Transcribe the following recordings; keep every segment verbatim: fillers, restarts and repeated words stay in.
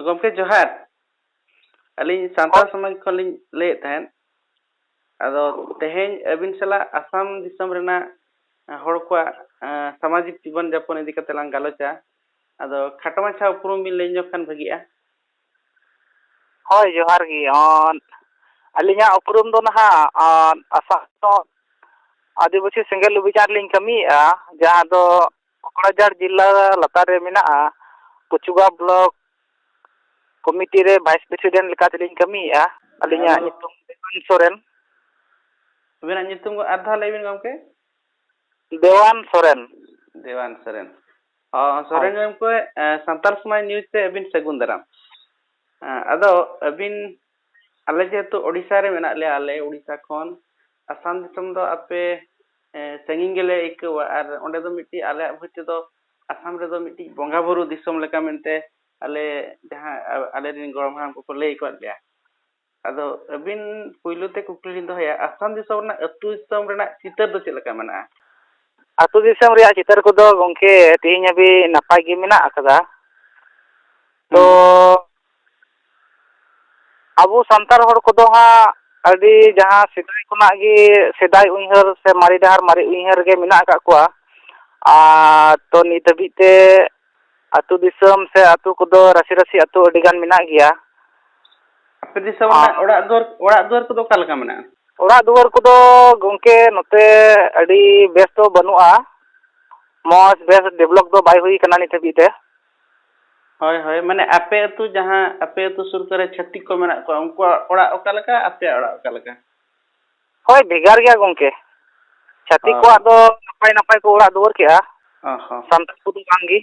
ᱜᱚᱢᱠᱮ ᱡᱚᱦᱟᱨ᱾ ᱟᱹᱞᱤᱧ ᱥᱟᱱᱛᱟᱲ ᱥᱚᱢᱟᱡᱽ ᱠᱷᱚᱱ ᱞᱤᱧ ᱞᱟᱹᱭᱮᱫ ᱛᱟᱦᱮᱸᱫ᱾ ᱟᱫᱚ ᱛᱮᱦᱮᱧ ᱟᱹᱵᱤᱱ ᱥᱟᱞᱟᱜ ᱟᱥᱟᱢ ᱫᱤᱥᱚᱢ ᱨᱮᱱᱟᱜ ᱦᱚᱲ ᱠᱚᱣᱟᱜ, ᱮᱸ, ᱥᱟᱢᱟᱡᱤᱠ ᱡᱤᱵᱚᱱ ᱡᱟᱯᱚᱱ ᱤᱫᱤ ᱠᱟᱛᱮ ᱞᱟᱝ ᱜᱟᱞᱚᱪᱟ᱾ ᱟᱫᱚ ᱠᱷᱟᱴᱚ ᱢᱟᱪᱷᱟ ᱩᱯᱨᱩᱢ ᱵᱤᱱ ᱞᱟᱹᱭ ᱧᱚᱜ ᱠᱷᱟᱱ ᱵᱷᱟᱹᱜᱤᱜᱼᱟ᱾ ᱦᱳᱭ, ᱡᱚᱦᱟᱨ ᱜᱮ᱾ ᱚᱸ, ᱟᱹᱞᱤᱧᱟᱜ ᱩᱯᱨᱩᱢ ᱫᱚ ᱱᱟᱦᱟᱜ, ᱚᱸ, ᱟᱥᱟᱢ ᱫᱚ ᱟᱹᱫᱤᱵᱟᱹᱥᱤ ᱥᱮᱸᱜᱮᱞ ᱚᱵᱷᱤᱡᱟᱱ ᱨᱮᱞᱤᱧ ᱠᱟᱹᱢᱤᱭᱮᱫᱼᱟ, ᱡᱟᱦᱟᱸ ᱫᱚ ᱠᱚᱠᱲᱟᱡᱷᱟᱲ ᱡᱮᱞᱟ ᱞᱟᱛᱟᱨ ᱨᱮ ᱢᱮᱱᱟᱜᱼᱟ, ᱠᱚᱪᱩᱜᱟ ᱵᱞᱚᱠ ᱠᱚᱢᱤᱴᱤ ᱨᱮ ᱵᱷᱟᱭᱤᱥ ᱯᱨᱮᱥᱤᱰᱮᱱᱴ ᱞᱮᱠᱟ ᱛᱮᱞᱤᱧ ᱠᱟᱹᱢᱤᱭᱮᱫᱼᱟ᱾ ᱟᱹᱞᱤᱧᱟᱜ ᱟᱫᱚ ᱧᱩᱛᱩᱢ ᱫᱮᱣᱟᱱ ᱥᱚᱨᱮᱱ᱾ ᱟᱹᱵᱤᱱᱟᱜ ᱧᱩᱛᱩᱢ ᱟᱨ ᱫᱷᱟᱣ ᱞᱟᱹᱭ ᱵᱤᱱ ᱜᱚᱢᱠᱮ᱾ ᱫᱮᱣᱟᱱ ᱥᱚᱨᱮᱱ᱾ ᱫᱮᱣᱟᱱ ᱥᱚᱨᱮᱱ᱾ ᱚ, ᱥᱚᱨᱮᱱ ᱦᱳᱭ᱾ ᱜᱚᱢᱠᱮ, ᱮ, ᱥᱟᱱᱛᱟᱲ ᱥᱚᱢᱟᱡᱽ ᱱᱤᱭᱩᱡᱽ ᱛᱮ ᱟᱹᱵᱤᱱ ᱥᱟᱹᱜᱩᱱ ᱫᱟᱨᱟᱢ᱾ ᱮ, ᱟᱫᱚ ᱟᱹᱵᱤᱱ, ᱟᱞᱮ ᱡᱮᱦᱮᱛᱩ ᱳᱰᱤᱥᱟ ᱨᱮ ᱢᱮᱱᱟᱜ ᱞᱮᱭᱟ, ᱟᱞᱮ ᱳᱰᱤᱥᱟ ᱠᱷᱚᱱ ᱟᱥᱟᱢ ᱫᱤᱥᱚᱢ ᱫᱚ ᱟᱯᱮ, ᱮ, ᱥᱟᱺᱜᱤᱧ ᱜᱮᱞᱮ ᱟᱹᱭᱠᱟᱹᱣᱟ᱾ ᱟᱨ ᱚᱸᱰᱮ ᱫᱚ ᱢᱤᱫᱴᱤᱡ ᱟᱞᱮᱭᱟᱜ ᱵᱷᱟᱹᱭ ᱛᱮᱫᱚ ᱟᱥᱟᱢ ᱨᱮᱫᱚ ᱢᱤᱫᱴᱤᱡ ᱵᱚᱸᱜᱟ ᱵᱩᱨᱩ ᱫᱤᱥᱚᱢ ᱞᱮᱠᱟ ᱢᱮᱱᱛᱮ ᱟᱞᱮ ᱡᱟᱦᱟᱸ ᱟ-, ᱟᱞᱮ ᱨᱮᱱ ᱜᱚᱲᱚᱢ ᱦᱟᱲᱟᱢ ᱠᱚᱠᱚ ᱞᱟᱹᱭ ᱟᱠᱟᱫ ᱞᱮᱭᱟ᱾ ᱟᱫᱚ ᱟᱹᱵᱤᱱ ᱯᱩᱭᱞᱩ ᱛᱮ ᱠᱩᱠᱞᱤ ᱞᱤᱧ ᱫᱚᱦᱚᱭᱟ, ᱟᱥᱟᱢ ᱫᱤᱥᱚᱢ ᱨᱮᱱᱟᱜ ᱟᱹᱛᱩ ᱫᱤᱥᱚᱢ ᱨᱮᱱᱟᱜ ᱪᱤᱛᱟᱹᱨ ᱫᱚ ᱪᱮᱫ ᱞᱮᱠᱟ ᱢᱮᱱᱟᱜᱼᱟ? ᱟᱹᱛᱩ ᱫᱤᱥᱚᱢ ᱨᱮᱭᱟᱜ ᱪᱤᱛᱟᱹᱨ ᱠᱚᱫᱚ ᱜᱚᱢᱠᱮ ᱛᱮᱦᱮᱧ ᱦᱟᱹᱵᱤᱡ ᱱᱟᱯᱟᱭ ᱜᱮ ᱢᱮᱱᱟᱜ ᱟᱠᱟᱫᱟ᱾ ᱛᱚ, ᱦᱩᱸ᱾ ᱟᱵᱚ ᱥᱟᱱᱛᱟᱲ ᱦᱚᱲ ᱠᱚᱫᱚ ᱦᱟᱸᱜ ᱟᱹᱰᱤ ᱡᱟᱦᱟᱸ ᱥᱮᱫᱟᱭ ᱠᱷᱚᱱᱟᱜ ᱜᱮ ᱥᱮᱫᱟᱭ ᱩᱭᱦᱟᱹᱨ ᱥᱮ ᱢᱟᱨᱮ ᱰᱟᱦᱟᱨ ᱢᱟᱨᱮ ᱩᱭᱦᱟᱹᱨ ᱜᱮ ᱢᱮᱱᱟᱜ ᱟᱠᱟᱫ ᱠᱚᱣᱟ᱾ ᱟᱨ ᱛᱚ ᱱᱤᱛ ᱦᱟᱹᱵᱤᱡ ᱛᱮ ᱟᱹᱛᱩ ᱫᱤᱥᱚᱢ ᱥᱮ ᱟᱹᱛᱩ ᱠᱚᱫᱚ ᱨᱟᱥᱤ ᱨᱟᱥᱤ ᱟᱹᱛᱩ ᱟᱹᱰᱤ ᱜᱟᱱ ᱢᱮᱱᱟᱜ ᱜᱮᱭᱟ᱾ ᱟᱯᱮ ᱫᱤᱥᱚᱢ ᱨᱮᱱᱟᱜ ᱟᱨ ᱚᱲᱟᱜ ᱫᱩᱣᱟᱹᱨ, ᱚᱲᱟᱜ ᱫᱩᱣᱟᱹᱨ ᱠᱚᱫᱚ ᱚᱠᱟ ᱞᱮᱠᱟ ᱢᱮᱱᱟᱜᱼᱟ? ᱚᱲᱟᱜ ᱫᱩᱣᱟᱹᱨ ᱠᱚᱫᱚ ᱜᱚᱢᱠᱮ ᱱᱚᱛᱮ ᱟᱹᱰᱤ ᱵᱮᱥ ᱫᱚ ᱵᱟᱹᱱᱩᱜᱼᱟ, ᱢᱚᱡᱽ ᱵᱮᱥ ᱰᱮᱵᱷᱞᱚᱯ ᱫᱚ ᱵᱟᱭ ᱦᱩᱭ ᱠᱟᱱᱟ ᱱᱤᱛ ᱦᱟᱹᱵᱤᱡ ᱛᱮ᱾ ᱦᱳᱭ, ᱦᱳᱭ, ᱢᱟᱱᱮ ᱟᱯᱮ ᱟᱹᱛᱩ ᱡᱟᱦᱟᱸ, ᱟᱯᱮ ᱟᱹᱛᱩ ᱥᱩᱨ ᱠᱚᱨᱮ ᱪᱷᱟᱹᱛᱤᱠ ᱠᱚ ᱢᱮᱱᱟᱜ ᱠᱚᱣᱟ, ᱩᱱᱠᱩᱣᱟᱜ ᱚᱲᱟᱜ ᱚᱠᱟ ᱞᱮᱠᱟ, ᱟᱯᱮᱭᱟᱜ ᱚᱲᱟᱜ ᱚᱠᱟ ᱞᱮᱠᱟ? ᱦᱳᱭ, ᱵᱷᱮᱜᱟᱨ ᱜᱮᱭᱟ ᱜᱚᱢᱠᱮ᱾ ᱪᱷᱟᱹᱛᱤᱠ ᱚ᱾ ᱠᱚᱣᱟᱜ ᱫᱚ ᱱᱟᱯᱟᱭ ᱱᱟᱯᱟᱭ ᱠᱚ ᱚᱲᱟᱜ ᱫᱩᱣᱟᱹᱨ ᱠᱮᱜᱼᱟ, ᱚ ᱦᱚᱸ᱾ ᱥᱟᱱᱛᱟᱲ ᱠᱚᱫᱚ ᱵᱟᱝ ᱜᱮ᱾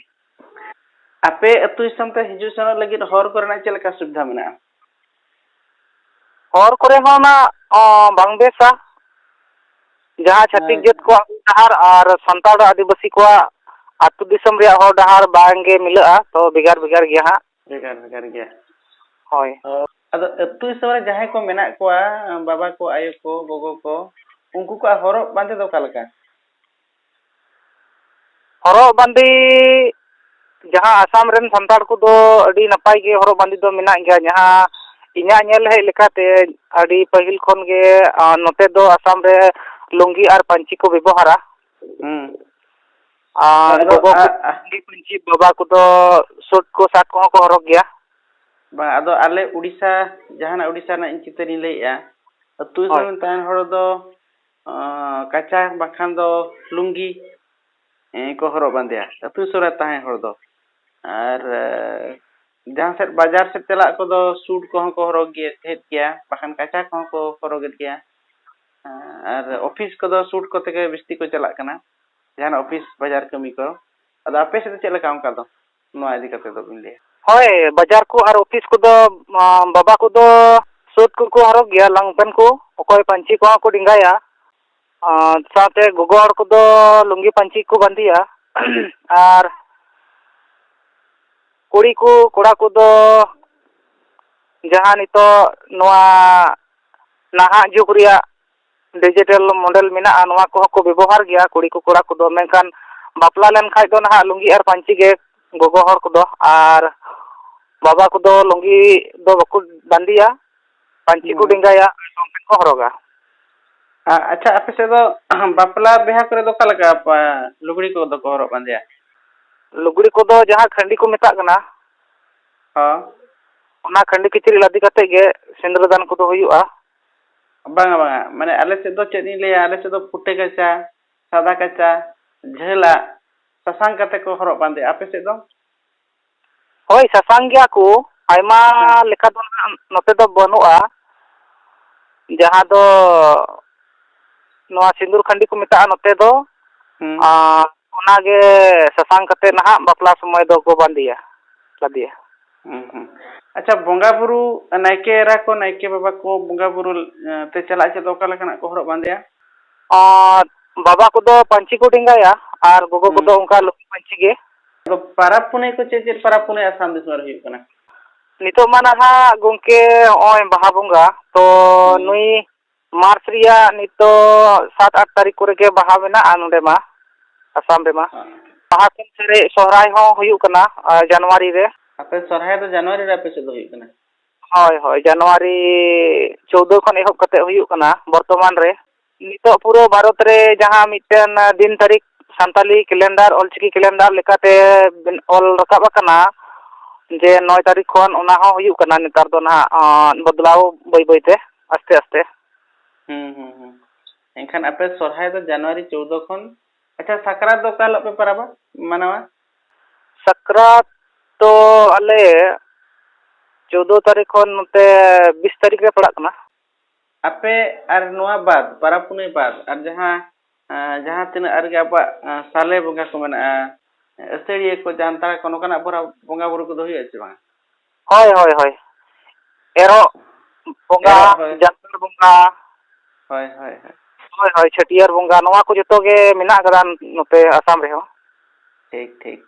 ᱟᱯᱮ ᱟᱹᱛᱩ ᱫᱤᱥᱚᱢ ᱛᱮ ᱦᱤᱡᱩᱜ ᱥᱮᱱᱚᱜ ᱞᱟᱹᱜᱤᱫ ᱦᱚᱨ ᱠᱚᱨᱮᱱᱟᱜ ᱪᱮᱫ ᱞᱮᱠᱟ ᱥᱩᱵᱤᱫᱷᱟ ᱢᱮᱱᱟᱜᱼᱟ? ᱦᱚᱨ ᱠᱚᱨᱮ ᱦᱚᱸ ᱚᱱᱟ, ᱚ, ᱵᱟᱝ ᱵᱮᱥᱟ᱾ ᱡᱟᱦᱟᱸ ᱪᱷᱟᱹᱛᱤᱠ ᱦᱮᱸ᱾ ᱡᱟᱹᱛ ᱠᱚᱣᱟᱜ ᱰᱟᱦᱟᱨ ᱟᱨ ᱥᱟᱱᱛᱟᱲ ᱟᱹᱫᱤᱵᱟᱹᱥᱤ ᱠᱚᱣᱟᱜ ᱟᱹᱛᱩ ᱫᱤᱥᱚᱢ ᱨᱮᱭᱟᱜ ᱦᱚᱨ ᱰᱟᱦᱟᱨ ᱵᱟᱝ ᱜᱮ ᱢᱤᱞᱟᱹᱜᱼᱟ, ᱛᱚ ᱵᱷᱮᱜᱟᱨ ᱵᱷᱮᱜᱟᱨ ᱜᱮᱭᱟ ᱦᱟᱸᱜ᱾ ᱵᱷᱮᱜᱟᱨ ᱵᱷᱮᱜᱟᱨ ᱜᱮᱭᱟ᱾ ᱦᱳᱭ᱾ ᱚ, ᱟᱫᱚ ᱟᱹᱛᱩ ᱫᱤᱥᱚᱢ ᱨᱮ ᱡᱟᱦᱟᱸᱭ ᱠᱚ ᱢᱮᱱᱟᱜ ᱠᱚᱣᱟ, ᱵᱟᱵᱟ ᱠᱚ, ᱟᱭᱳ ᱠᱚ, ᱜᱚᱜᱚ ᱠᱚ, ᱩᱱᱠᱩ ᱠᱚᱣᱟᱜ ᱦᱚᱨᱚᱜ ᱵᱟᱸᱫᱮ ᱫᱚ ᱚᱠᱟ ᱞᱮᱠᱟ? ᱦᱚᱨᱚᱜ ᱵᱟᱸᱫᱮ ᱡᱟᱦᱟᱸ ᱟᱥᱟᱢ ᱨᱮᱱ ᱥᱟᱱᱛᱟᱲ ᱠᱚᱫᱚ ᱟᱹᱰᱤ ᱱᱟᱯᱟᱭ ᱜᱮ ᱦᱚᱨᱚᱜ ᱵᱟᱸᱫᱮ ᱫᱚ ᱢᱮᱱᱟᱜ ᱜᱮᱭᱟ᱾ ᱡᱟᱦᱟᱸ ᱤᱧᱟᱹᱜ ᱧᱮᱞ ᱦᱮᱡ ᱞᱮᱠᱟᱛᱮ, ᱟᱹᱰᱤ ᱯᱟᱹᱦᱤᱞ ᱠᱷᱚᱱ ᱜᱮ, ᱟᱸ, ᱱᱚᱛᱮ ᱫᱚ ᱟᱥᱟᱢ ᱨᱮ ᱞᱩᱝᱜᱤ ᱟᱨ ᱯᱟᱹᱧᱪᱤ ᱠᱚ ᱵᱮᱵᱚᱦᱟᱨᱟ᱾ ᱦᱩᱸ᱾ ᱟᱨ ᱟᱫᱚ, ᱜᱚᱜᱚ ᱠᱚ ᱟ-, ᱟ- ᱞᱩᱝᱜᱤ ᱯᱟᱹᱧᱪᱤ, ᱵᱟᱵᱟ ᱠᱚᱫᱚ ᱥᱩᱴ ᱠᱚ ᱥᱟᱨᱴ ᱠᱚᱦᱚᱸ ᱠᱚ ᱦᱚᱨᱚᱜ ᱜᱮᱭᱟ᱾ ᱵᱟᱝ, ᱟᱫᱚ ᱟᱞᱮ ᱩᱲᱤᱥᱥᱟ, ᱡᱟᱦᱟᱱᱟᱜ ᱩᱲᱤᱥᱥᱟ ᱨᱮᱱᱟᱜ ᱤᱧ ᱪᱤᱛᱟᱹᱨᱤᱧ ᱞᱟᱹᱭᱮᱜᱼᱟ, ᱟᱹᱛᱩ ᱦᱳᱭ᱾ ᱫᱤᱥᱚᱢ ᱨᱮᱱ ᱛᱟᱦᱮᱱ ᱦᱚᱲ ᱫᱚ, ᱟᱸ, ᱠᱟᱪᱟ ᱵᱟᱝᱠᱷᱟᱱ ᱫᱚ ᱞᱩᱝᱜᱤ, ᱮᱸ, ᱠᱚ ᱦᱚᱨᱚᱜ ᱵᱟᱸᱫᱮᱭᱟ, ᱟᱹᱛᱩ ᱫᱤᱥᱚᱢ ᱨᱮ ᱛᱟᱦᱮᱸ ᱦᱚᱲ ᱫᱚ᱾ ᱟᱨ, ᱮᱸ, ᱡᱟᱦᱟᱸ ᱥᱮᱫ ᱵᱟᱡᱟᱨ ᱥᱮᱫ ᱪᱟᱞᱟᱜ ᱠᱚᱫᱚ ᱥᱩᱴ ᱠᱚᱦᱚᱸ ᱠᱚ ᱦᱚᱨᱚᱜ ᱜᱮ, ᱦᱮᱫ ᱜᱮᱭᱟ, ᱵᱟᱠᱷᱟᱱ ᱠᱟᱪᱟ ᱠᱚᱦᱚᱸ ᱠᱚ ᱦᱚᱨᱚᱜᱮᱫ ᱜᱮᱭᱟ᱾ ᱟᱨ ᱚᱯᱷᱤᱥ ᱠᱚᱫᱚ ᱥᱩᱴ ᱠᱚᱛᱮ ᱜᱮ ᱵᱤᱥᱛᱤ ᱠᱚ ᱪᱟᱞᱟᱜ ᱠᱟᱱᱟ, ᱡᱟᱦᱟᱱᱟᱜ ᱚᱯᱷᱤᱥ ᱵᱟᱡᱟᱨ ᱠᱟᱹᱢᱤ ᱠᱚ᱾ ᱟᱫᱚ ᱟᱯᱮ ᱥᱮᱫ ᱫᱚ ᱪᱮᱫ ᱞᱮᱠᱟ ᱚᱱᱠᱟ ᱫᱚ, ᱱᱚᱣᱟ ᱤᱫᱤ ᱠᱟᱛᱮ ᱫᱚ ᱵᱤᱱ ᱞᱟᱹᱭᱟ? ᱦᱳᱭ, ᱵᱟᱡᱟᱨ ᱠᱚ ᱟᱨ ᱚᱯᱷᱤᱥ ᱠᱚᱫᱚ, ᱟᱸ, ᱵᱟᱵᱟ ᱠᱚᱫᱚ ᱥᱩᱴ ᱠᱚᱠᱚ ᱦᱚᱨᱚᱜ ᱜᱮᱭᱟ, ᱞᱚᱝ ᱯᱮᱱᱴ ᱠᱚ, ᱚᱠᱚᱭ ᱯᱟᱹᱧᱪᱤ ᱠᱚᱦᱚᱸ ᱠᱚ ᱰᱮᱸᱜᱟᱭᱟ᱾ ᱟᱨ ᱥᱟᱶᱛᱮ ᱜᱚᱜᱚ ᱦᱚᱲ ᱠᱚᱫᱚ ᱞᱩᱝᱜᱤ ᱯᱟᱹᱧᱪᱤ ᱠᱚ ᱵᱟᱸᱫᱮᱭᱟ᱾ ᱟᱨ ᱠᱩᱲᱤ ᱠᱚ, ᱠᱚᱲᱟ ᱠᱚᱫᱚ ᱡᱟᱦᱟᱸ ᱱᱤᱛᱚᱜ ᱱᱚᱣᱟ ᱱᱟᱦᱟᱜ ᱡᱩᱜᱽ ᱨᱮᱭᱟᱜ ᱰᱤᱡᱤᱴᱟᱞ ᱢᱚᱰᱮᱞ ᱢᱮᱱᱟᱜᱼᱟ, ᱱᱚᱣᱟ ᱠᱚᱦᱚᱸ ᱠᱚ ᱵᱮᱵᱚᱦᱟᱨ ᱜᱮᱭᱟ ᱠᱩᱲᱤ ᱠᱚ, ᱠᱚᱲᱟ ᱠᱚᱫᱚ᱾ ᱢᱮᱱᱠᱷᱟᱱ ᱵᱟᱯᱞᱟ ᱞᱮᱱᱠᱷᱟᱡ ᱫᱚ ᱱᱟᱦᱟᱜ ᱞᱩᱝᱜᱤ ᱟᱨ ᱯᱟᱹᱧᱪᱤ ᱜᱮ ᱜᱚᱜᱚ ᱦᱚᱲ ᱠᱚᱫᱚ, ᱟᱨ ᱵᱟᱵᱟ ᱠᱚᱫᱚ ᱞᱩᱝᱜᱤ ᱫᱚ ᱵᱟᱠᱚ ᱵᱟᱸᱫᱮᱭᱟ, ᱯᱟᱹᱧᱪᱤ ᱠᱚ ᱦᱩᱸ᱾ ᱰᱮᱸᱜᱟᱭᱟ ᱟᱨ ᱞᱚᱝᱯᱮᱱᱴ ᱠᱚ ᱦᱚᱨᱚᱜᱟ᱾ ᱟ-, ᱟᱪᱪᱷᱟ, ᱟᱯᱮ ᱥᱮᱫ ᱫᱚ ᱵᱟᱯᱞᱟ ᱵᱤᱦᱟ ᱠᱚᱨᱮ ᱫᱚ ᱚᱠᱟ ᱞᱮᱠᱟ ᱯᱟ-, ᱞᱩᱜᱽᱲᱤ ᱠᱚᱫᱚ ᱠᱚ ᱦᱚᱨᱚᱜ ᱵᱟᱸᱫᱮᱭᱟ? ᱞᱩᱜᱽᱲᱤ ᱠᱚᱫᱚ ᱡᱟᱦᱟᱸ ᱠᱷᱟᱹᱱᱰᱤ ᱠᱚ ᱢᱮᱛᱟᱜ ᱠᱟᱱᱟ, ᱦᱚᱸ᱾ ᱚᱱᱟ ᱠᱷᱟᱹᱱᱰᱤ ᱠᱤᱪᱨᱤᱡ ᱞᱟᱫᱮ ᱠᱟᱛᱮ ᱜᱮ ᱥᱤᱸᱫᱽᱨᱟᱹ ᱫᱟᱱ ᱠᱚᱫᱚ ᱦᱩᱭᱩᱜᱼᱟ᱾ ᱵᱟᱝᱟ, ᱵᱟᱝᱟ, ᱢᱟᱱᱮ ᱟᱞᱮ ᱥᱮᱫ ᱫᱚ ᱪᱮᱫ ᱤᱧ ᱞᱟᱹᱭᱟ, ᱟᱞᱮ ᱥᱮᱫ ᱫᱚ ᱯᱷᱩᱴᱟᱹ ᱠᱟᱪᱟ, ᱥᱟᱫᱟ ᱠᱟᱪᱟ, ᱡᱷᱟᱹᱞᱟᱜ, ᱥᱟᱥᱟᱝ ᱠᱟᱛᱮ ᱠᱚ ᱦᱚᱨᱚᱜ ᱵᱟᱸᱫᱮᱭᱟ᱾ ᱟᱯᱮ ᱥᱮᱫ ᱫᱚ? ᱦᱳᱭ, ᱥᱟᱥᱟᱝ ᱜᱮᱭᱟ ᱠᱚ᱾ ᱟᱭᱢᱟ ᱦᱮᱸ᱾ ᱞᱮᱠᱟ ᱫᱚ ᱱᱟᱦᱟᱜ ᱱᱚᱛᱮ ᱫᱚ ᱵᱟᱹᱱᱩᱜᱼᱟ, ᱡᱟᱦᱟᱸ ᱫᱚ ᱱᱚᱣᱟ ᱥᱤᱸᱫᱩᱨ ᱠᱷᱟᱹᱱᱰᱤ ᱠᱚ ᱢᱮᱛᱟᱜᱼᱟ ᱱᱚᱛᱮ ᱫᱚ᱾ ᱦᱩᱸ᱾ ᱟᱨ ᱚᱱᱟᱜᱮ ᱥᱟᱥᱟᱝ ᱠᱟᱛᱮ ᱱᱟᱦᱟᱜ ᱵᱟᱯᱞᱟ ᱥᱚᱢᱚᱭ ᱫᱚᱠᱚ ᱵᱟᱸᱫᱮᱭᱟ, ᱞᱟᱫᱮᱭᱟ᱾ ᱦᱩᱸ, ᱦᱩᱸ᱾ ᱟᱪᱪᱷᱟ, ᱵᱚᱸᱜᱟ ᱵᱩᱨᱩ, ᱱᱟᱭᱠᱮ ᱮᱨᱟ ᱠᱚ, ᱱᱟᱭᱠᱮ ᱵᱟᱵᱟ ᱠᱚ ᱵᱚᱸᱜᱟ ᱵᱩᱨᱩ, ᱮ, ᱛᱮ ᱪᱟᱞᱟᱜ ᱪᱮᱫ ᱫᱚ ᱚᱠᱟ ᱞᱮᱠᱟᱱᱟᱜ ᱠᱚ ᱦᱚᱨᱚᱜ ᱵᱟᱸᱫᱮᱭᱟ? ᱟᱨ ᱵᱟᱵᱟ ᱠᱚᱫᱚ ᱯᱟᱹᱧᱪᱤ ᱠᱚ ᱰᱮᱸᱜᱟᱭᱟ ᱟᱨ ᱜᱚᱜᱚ ᱦᱩᱸ᱾ ᱠᱚᱫᱚ ᱚᱱᱠᱟ ᱞᱩᱝᱜᱤ ᱯᱟᱹᱧᱪᱤ ᱜᱮ᱾ ᱟᱫᱚ ᱯᱟᱨᱟᱵᱽ ᱯᱩᱱᱟᱹᱭ ᱠᱚ ᱪᱮᱫ ᱪᱮᱫ ᱯᱟᱨᱟᱵᱽ ᱯᱩᱱᱟᱹᱭ ᱟᱥᱟᱢ ᱫᱤᱥᱚᱢ ᱨᱮ ᱦᱩᱭᱩᱜ ᱠᱟᱱᱟ? ᱱᱤᱛᱚᱜ ᱢᱟ ᱱᱟᱦᱟᱜ ᱜᱚᱢᱠᱮ ᱱᱚᱜᱼᱚᱭ ᱵᱟᱦᱟ ᱵᱚᱸᱜᱟ, ᱛᱚ ᱦᱩᱸ᱾ ᱱᱩᱭ ᱢᱟᱨᱪ ᱨᱮᱭᱟᱜ ᱱᱤᱛᱚᱜ ᱥᱟᱛ ᱟᱴ ᱛᱟᱹᱨᱤᱠᱷ ᱠᱚᱨᱮ ᱜᱮ ᱵᱟᱦᱟ ᱢᱮᱱᱟᱜᱼᱟ ᱱᱚᱰᱮ ᱢᱟ, ᱟᱥᱟᱢ ᱨᱮᱢᱟ᱾ ᱦᱮᱸ᱾ ᱵᱟᱦᱟ ᱠᱷᱚᱱ ᱥᱟᱨᱮᱡ ᱥᱚᱦᱨᱟᱭ ᱦᱚᱸ ᱦᱩᱭᱩᱜ ᱠᱟᱱᱟ, ᱟᱨ ᱡᱟᱱᱩᱣᱟᱨᱤ ᱨᱮ᱾ ᱟᱯᱮ ᱥᱚᱦᱨᱟᱭ ᱫᱚ ᱡᱟᱱᱩᱣᱟᱨᱤ ᱨᱮ ᱟᱯᱮ ᱥᱮᱫ ᱫᱚ ᱦᱩᱭᱩᱜ ᱠᱟᱱᱟ? ᱦᱳᱭ, ᱦᱳᱭ, ᱡᱟᱱᱩᱣᱟᱨᱤ ᱪᱳᱫᱽᱫᱳ ᱠᱷᱚᱱ ᱮᱦᱚᱵ ᱠᱟᱛᱮ ᱦᱩᱭᱩᱜ ᱠᱟᱱᱟ ᱵᱚᱨᱛᱚᱢᱟᱱ ᱨᱮ᱾ ᱱᱤᱛᱚᱜ ᱯᱩᱨᱟᱹ ᱵᱷᱟᱨᱚᱛ ᱨᱮ ᱡᱟᱦᱟᱸ ᱢᱤᱫᱴᱮᱱ ᱫᱤᱱ ᱛᱟᱹᱨᱤᱠᱷ ᱥᱟᱱᱛᱟᱞᱤ calendar, ᱚᱞᱪᱤᱠᱤ calendar ᱞᱮᱠᱟᱛᱮ ᱚᱞ ᱨᱟᱠᱟᱵ ᱟᱠᱟᱱᱟ, ᱡᱮ ᱱᱚᱭ ᱛᱟᱹᱨᱤᱠᱷ ᱠᱷᱚᱱ ᱚᱱᱟ ᱦᱚᱸ ᱦᱩᱭᱩᱜ ᱠᱟᱱᱟ᱾ ᱱᱮᱛᱟᱨ ᱫᱚ ᱱᱟᱦᱟᱜ, ᱟᱸ, ᱵᱚᱫᱞᱟᱣ ᱵᱟᱹᱭ ᱵᱟᱹᱭ ᱛᱮ, ᱟᱥᱛᱮ ᱟᱥᱛᱮ᱾ ᱦᱩᱸ, ᱦᱩᱸ, ᱦᱩᱸ᱾ ᱮᱱᱠᱷᱟᱱ ᱟᱯᱮ ᱥᱚᱨᱦᱟᱭ ᱫᱚ ᱡᱟᱱᱩᱣᱟᱨᱤ ᱪᱳᱫᱽᱫᱳ ᱠᱷᱚᱱ, ᱟᱪᱪᱷᱟ, ᱥᱟᱠᱨᱟᱛ ᱫᱚ ᱚᱠᱟ ᱦᱤᱞᱳᱜ ᱯᱮ ᱯᱟᱨᱟᱵᱟ, ᱢᱟᱱᱟᱣᱟ? ᱥᱟᱠᱨᱟᱛ ᱫᱚ ᱟᱞᱮ ᱪᱳᱫᱽᱫᱳ ᱛᱟᱹᱨᱤᱠᱷ ᱠᱷᱚᱱ ᱱᱚᱛᱮ ᱵᱤᱥ ᱛᱟᱹᱨᱤᱠᱷ ᱨᱮ ᱯᱟᱲᱟᱜ ᱠᱟᱱᱟ᱾ ᱟᱯᱮ ᱟᱨ ᱱᱚᱣᱟ ᱵᱟᱫ, ᱯᱟᱨᱟᱵᱽ ᱯᱩᱱᱟᱹᱭ ᱵᱟᱫ, ᱟᱨ ᱡᱟᱦᱟᱸ, ᱟᱸ, ᱡᱟᱦᱟᱸ ᱛᱤᱱᱟᱹᱜ ᱟᱨᱜᱮ ᱟᱵᱚᱣᱟᱜ, ᱟᱸ, ᱥᱟᱞᱮ ᱵᱚᱸᱜᱟ ᱠᱚ ᱢᱮᱱᱟᱜᱼᱟ, ᱟᱹᱥᱟᱹᱲᱤᱭᱟᱹ ᱠᱚ, ᱡᱟᱱᱛᱟᱲᱟ ᱠᱚ, ᱱᱚᱝᱠᱟᱱᱟᱜ ᱵᱚᱸᱜᱟ, ᱵᱚᱸᱜᱟ ᱵᱩᱨᱩ ᱠᱚᱫᱚ ᱦᱩᱭᱩᱜᱼᱟ ᱪᱮ ᱵᱟᱝ? ᱦᱳᱭ, ᱦᱳᱭ, ᱦᱳᱭ᱾ ᱮᱨᱚᱜ ᱵᱚᱸᱜᱟ, ᱮᱨᱚᱜ, ᱦᱳᱭ᱾ ᱡᱟᱱᱛᱟᱲ ᱵᱚᱸᱜᱟ᱾ ᱦᱳᱭ, ᱦᱳᱭ, ᱦᱳᱭ᱾ ᱦᱳᱭ, ᱦᱳᱭ, ᱪᱷᱟᱹᱴᱭᱟᱹᱨ ᱵᱚᱸᱜᱟ, ᱱᱚᱣᱟ ᱠᱚ ᱡᱚᱛᱚ ᱜᱮ ᱢᱮᱱᱟᱜ ᱟᱠᱟᱫᱟ ᱱᱚᱛᱮ ᱟᱥᱟᱢ ᱨᱮᱦᱚᱸ᱾ ᱴᱷᱤᱠ, ᱴᱷᱤᱠ᱾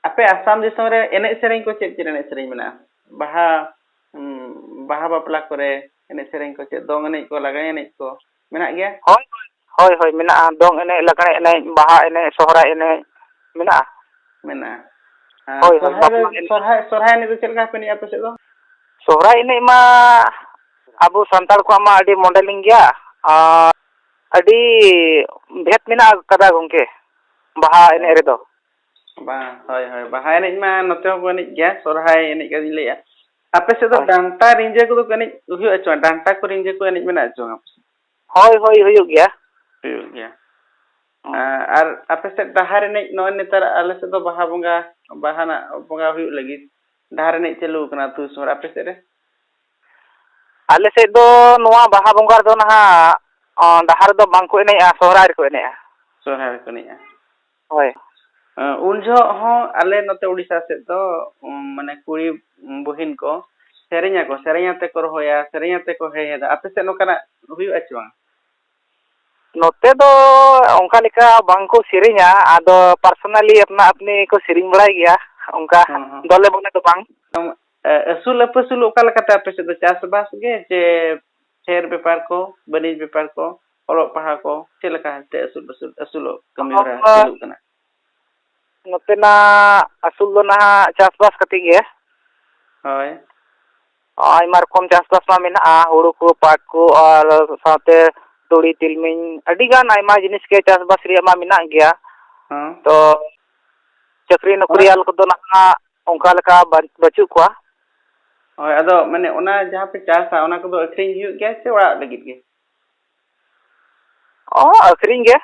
ᱟᱯᱮ ᱟᱥᱟᱢ ᱫᱤᱥᱚᱢ ᱨᱮ ᱮᱱᱮᱡ ᱥᱮᱨᱮᱧ ᱠᱚ ᱪᱮᱫ ᱪᱮᱫ ᱮᱱᱮᱡ ᱥᱮᱨᱮᱧ ᱢᱮᱱᱟᱜᱼᱟ? ᱵᱟᱦᱟ, ᱩᱸ, ᱵᱟᱦᱟ ᱵᱟᱯᱞᱟ ᱠᱚᱨᱮ ᱮᱱᱮᱡ ᱥᱮᱨᱮᱧ ᱠᱚ ᱪᱮᱫ, ᱫᱚᱝ ᱮᱱᱮᱡ ᱠᱚ, ᱞᱟᱜᱽᱬᱮ ᱮᱱᱮᱡ ᱠᱚ ᱢᱮᱱᱟᱜ ᱜᱮᱭᱟ? ᱦᱳᱭ, ᱦᱳᱭ, ᱦᱳᱭ, ᱦᱳᱭ, ᱢᱮᱱᱟᱜᱼᱟ᱾ ᱫᱚᱝ ᱮᱱᱮᱡ, ᱞᱟᱜᱽᱬᱮ ᱮᱱᱮᱡ, ᱵᱟᱦᱟ ᱮᱱᱮᱡ, ᱥᱚᱦᱨᱟᱭ ᱮᱱᱮᱡ ᱢᱮᱱᱟᱜᱼᱟ᱾ ᱢᱮᱱᱟᱜᱼᱟ᱾ ᱟᱨ ᱦᱳᱭ, ᱦᱳᱭ, ᱥᱚᱨᱦᱟᱭ ᱫᱚ, ᱵᱟᱯᱞᱟ ᱮᱱᱮᱡ᱾ ᱥᱚᱨᱦᱟᱭ, ᱥᱚᱨᱦᱟᱭ ᱮᱱᱮᱡ ᱫᱚ ᱪᱮᱫ ᱞᱮᱠᱟ ᱯᱮ ᱮᱱᱮᱡᱼᱟ ᱟᱯᱮ ᱥᱮᱫ ᱫᱚ? ᱥᱚᱦᱨᱟᱭ ᱮᱱᱮᱡ ᱢᱟ ᱟᱵᱚ ᱥᱟᱱᱛᱟᱲ ᱠᱚᱣᱟᱜ ᱢᱟ ᱟᱹᱰᱤ ᱢᱚᱰᱮᱞᱤᱝ ᱜᱮᱭᱟ, ᱟᱨ ᱟᱹᱰᱤ ᱵᱷᱮᱫᱽ ᱢᱮᱱᱟᱜ ᱟᱠᱟᱫᱟ ᱜᱚᱢᱠᱮ, ᱵᱟᱦᱟ ᱮᱱᱮᱡ ᱨᱮᱫᱚ᱾ ᱵᱟᱝ, ᱦᱳᱭ, ᱦᱳᱭ, ᱵᱟᱦᱟ ᱮᱱᱮᱡ ᱢᱟ ᱱᱚᱛᱮ ᱦᱚᱸᱠᱚ ᱮᱱᱮᱡ ᱜᱮᱭᱟ, ᱥᱚᱨᱦᱟᱭ ᱮᱱᱮᱡ ᱠᱟᱛᱷᱟᱧ ᱞᱟᱹᱭᱮᱜᱼᱟ᱾ ᱟᱯᱮ ᱥᱮᱫ ᱫᱚ ᱦᱳᱭ᱾ ᱰᱟᱱᱴᱟ ᱨᱤᱸᱡᱟᱹ ᱠᱚᱫᱚ ᱠᱚ ᱮᱱᱮᱡ ᱦᱩᱭᱩᱜᱼᱟ ᱪᱮ ᱵᱟᱝ? ᱰᱟᱱᱴᱟ ᱠᱚ ᱨᱤᱸᱡᱟᱹ ᱠᱚ ᱮᱱᱮᱡ ᱢᱮᱱᱟᱜᱼᱟ ᱪᱮ ᱵᱟᱝ ᱟᱯᱮ ᱥᱮᱫ? ᱦᱳᱭ, ᱦᱳᱭ, ᱦᱩᱭᱩᱜ ᱜᱮᱭᱟ᱾ ᱦᱩᱭᱩᱜ ᱜᱮᱭᱟ᱾ ᱦᱩᱸ᱾ ᱟᱨ ᱟᱯᱮ ᱥᱮᱫ ᱰᱟᱦᱟᱨ ᱮᱱᱮᱡ, ᱱᱚᱜᱼᱚᱭ ᱱᱮᱛᱟᱨ ᱟᱞᱮ ᱥᱮᱫ ᱫᱚ ᱵᱟᱦᱟ ᱵᱚᱸᱜᱟ, ᱵᱟᱦᱟ ᱱᱟᱜ ᱵᱚᱸᱜᱟ ᱦᱩᱭᱩᱜ ᱞᱟᱹᱜᱤᱫ, ᱰᱟᱦᱟᱨ ᱮᱱᱮᱡ ᱪᱟᱹᱞᱩ ᱟᱠᱟᱱᱟ ᱟᱹᱛᱩ ᱫᱤᱥᱚᱢ ᱨᱮ, ᱟᱯᱮ ᱥᱮᱫ ᱨᱮ? ᱟᱞᱮ ᱥᱮᱫ ᱫᱚ ᱱᱚᱣᱟ ᱵᱟᱦᱟ ᱵᱚᱸᱜᱟ ᱨᱮᱫᱚ ᱱᱟᱦᱟᱜ, ᱚ, ᱰᱟᱦᱟᱨ ᱨᱮᱫᱚ ᱵᱟᱝ ᱠᱚ ᱮᱱᱮᱡᱼᱟ, ᱥᱚᱦᱨᱟᱭ ᱨᱮᱠᱚ ᱮᱱᱮᱡᱼᱟ᱾ ᱥᱚᱦᱨᱟᱭ ᱨᱮᱠᱚ ᱮᱱᱮᱡᱼᱟ᱾ ᱦᱳᱭ᱾ ᱮᱸ, ᱩᱱ ᱡᱚᱦᱚᱜ ᱦᱚᱸ ᱟᱞᱮ ᱱᱚᱛᱮ ᱩᱲᱤᱥᱥᱟ ᱥᱮᱫ ᱫᱚ, ᱩᱢ, ᱢᱟᱱᱮ ᱠᱩᱲᱤ ᱵᱩᱦᱤᱱ ᱠᱚ ᱥᱮᱨᱮᱧ ᱟᱠᱚ, ᱥᱮᱨᱮᱧ ᱟᱛᱮ ᱠᱚ ᱨᱚᱦᱚᱭᱟ, ᱥᱮᱨᱮᱧ ᱟᱛᱮ ᱠᱚ ᱦᱮᱲᱦᱮᱫᱟ᱾ ᱟᱯᱮ ᱥᱮᱫ ᱱᱚᱝᱠᱟᱱᱟᱜ ᱦᱩᱭᱩᱜᱼᱟ ᱪᱮ ᱵᱟᱝ? ᱱᱚᱛᱮ ᱫᱚ ᱚᱱᱠᱟ ᱞᱮᱠᱟ ᱵᱟᱝ ᱠᱚ ᱥᱮᱨᱮᱧᱟ, ᱟᱫᱚ personally ᱟᱯᱱᱟ ᱟᱯᱱᱤ ᱠᱚ ᱥᱮᱨᱮᱧ ᱵᱟᱲᱟᱭ ᱜᱮᱭᱟ, ᱚᱱᱠᱟ ᱦᱚᱸ, ᱦᱚᱸ᱾ ᱫᱚᱞᱮ ᱵᱚᱞᱮ ᱫᱚ ᱵᱟᱝ᱾ ᱮ, ᱟᱹᱥᱩᱞ ᱟᱹᱯᱟᱹᱥᱩᱞ ᱚᱠᱟ ᱞᱮᱠᱟᱛᱮ ᱟᱯᱮ ᱥᱮᱫ ᱫᱚ, ᱪᱟᱥᱵᱟᱥ ᱜᱮ ᱪᱮ ᱯᱷᱮᱨ ᱵᱮᱯᱟᱨ ᱠᱚ, ᱵᱟᱹᱱᱤᱡᱽ ᱵᱮᱯᱟᱨ ᱠᱚ, ᱚᱞᱚᱜ ᱯᱟᱲᱦᱟᱣ ᱠᱚ, ᱪᱮᱫ ᱞᱮᱠᱟ ᱛᱮ ᱟᱹᱥᱩᱞ ᱟᱹᱥᱩᱞ, ᱟᱹᱥᱩᱞᱚᱜ ᱠᱟᱹᱢᱤ ᱦᱚᱨᱟ ᱚᱞᱚᱜ ᱪᱟᱹᱞᱩᱜ ᱠᱟᱱᱟ? ᱱᱚᱛᱮᱱᱟᱜ ᱟᱹᱥᱩᱞ ᱫᱚ ᱱᱟᱦᱟᱜ ᱪᱟᱥᱵᱟᱥ ᱠᱟᱛᱮ ᱜᱮ᱾ ᱦᱳᱭ᱾ ᱟᱭᱢᱟ ᱨᱚᱠᱚᱢ ᱪᱟᱥᱵᱟᱥ ᱢᱟ ᱢᱮᱱᱟᱜᱼᱟ, ᱦᱩᱲᱩ ᱠᱚ, ᱯᱟᱴ ᱠᱚ, ᱟᱨ ᱥᱟᱶᱛᱮ ᱛᱩᱲᱤ, ᱛᱤᱞᱢᱤᱧ, ᱟᱹᱰᱤ ᱜᱟᱱ ᱟᱭᱢᱟ ᱡᱤᱱᱤᱥ ᱜᱮ ᱪᱟᱥᱵᱟᱥ ᱨᱮᱭᱟᱜ ᱢᱟ ᱢᱮᱱᱟᱜ ᱜᱮᱭᱟ᱾ ᱦᱮᱸ᱾ ᱛᱚ ᱪᱟᱹᱠᱨᱤ ᱚᱱᱟ ᱱᱚᱠᱨᱤᱭᱟᱞ ᱠᱚᱫᱚ ᱱᱟᱦᱟᱜ ᱚᱱᱠᱟ ᱞᱮᱠᱟ ᱵᱟ-, ᱵᱟᱹᱪᱩᱜ ᱠᱚᱣᱟ᱾ ᱦᱳᱭ, ᱟᱫᱚ ᱢᱟᱱᱮ ᱚᱱᱟ ᱡᱟᱦᱟᱸ ᱯᱮ ᱪᱟᱥᱟ, ᱚᱱᱟ ᱠᱚᱫᱚ ᱟᱹᱠᱷᱨᱤᱧ ᱦᱩᱭᱩᱜ ᱜᱮᱭᱟ ᱥᱮ ᱚᱲᱟᱜ ᱞᱟᱹᱜᱤᱫ ᱜᱮ? ᱚ, ᱟᱹᱠᱷᱨᱤᱧ ᱜᱮ᱾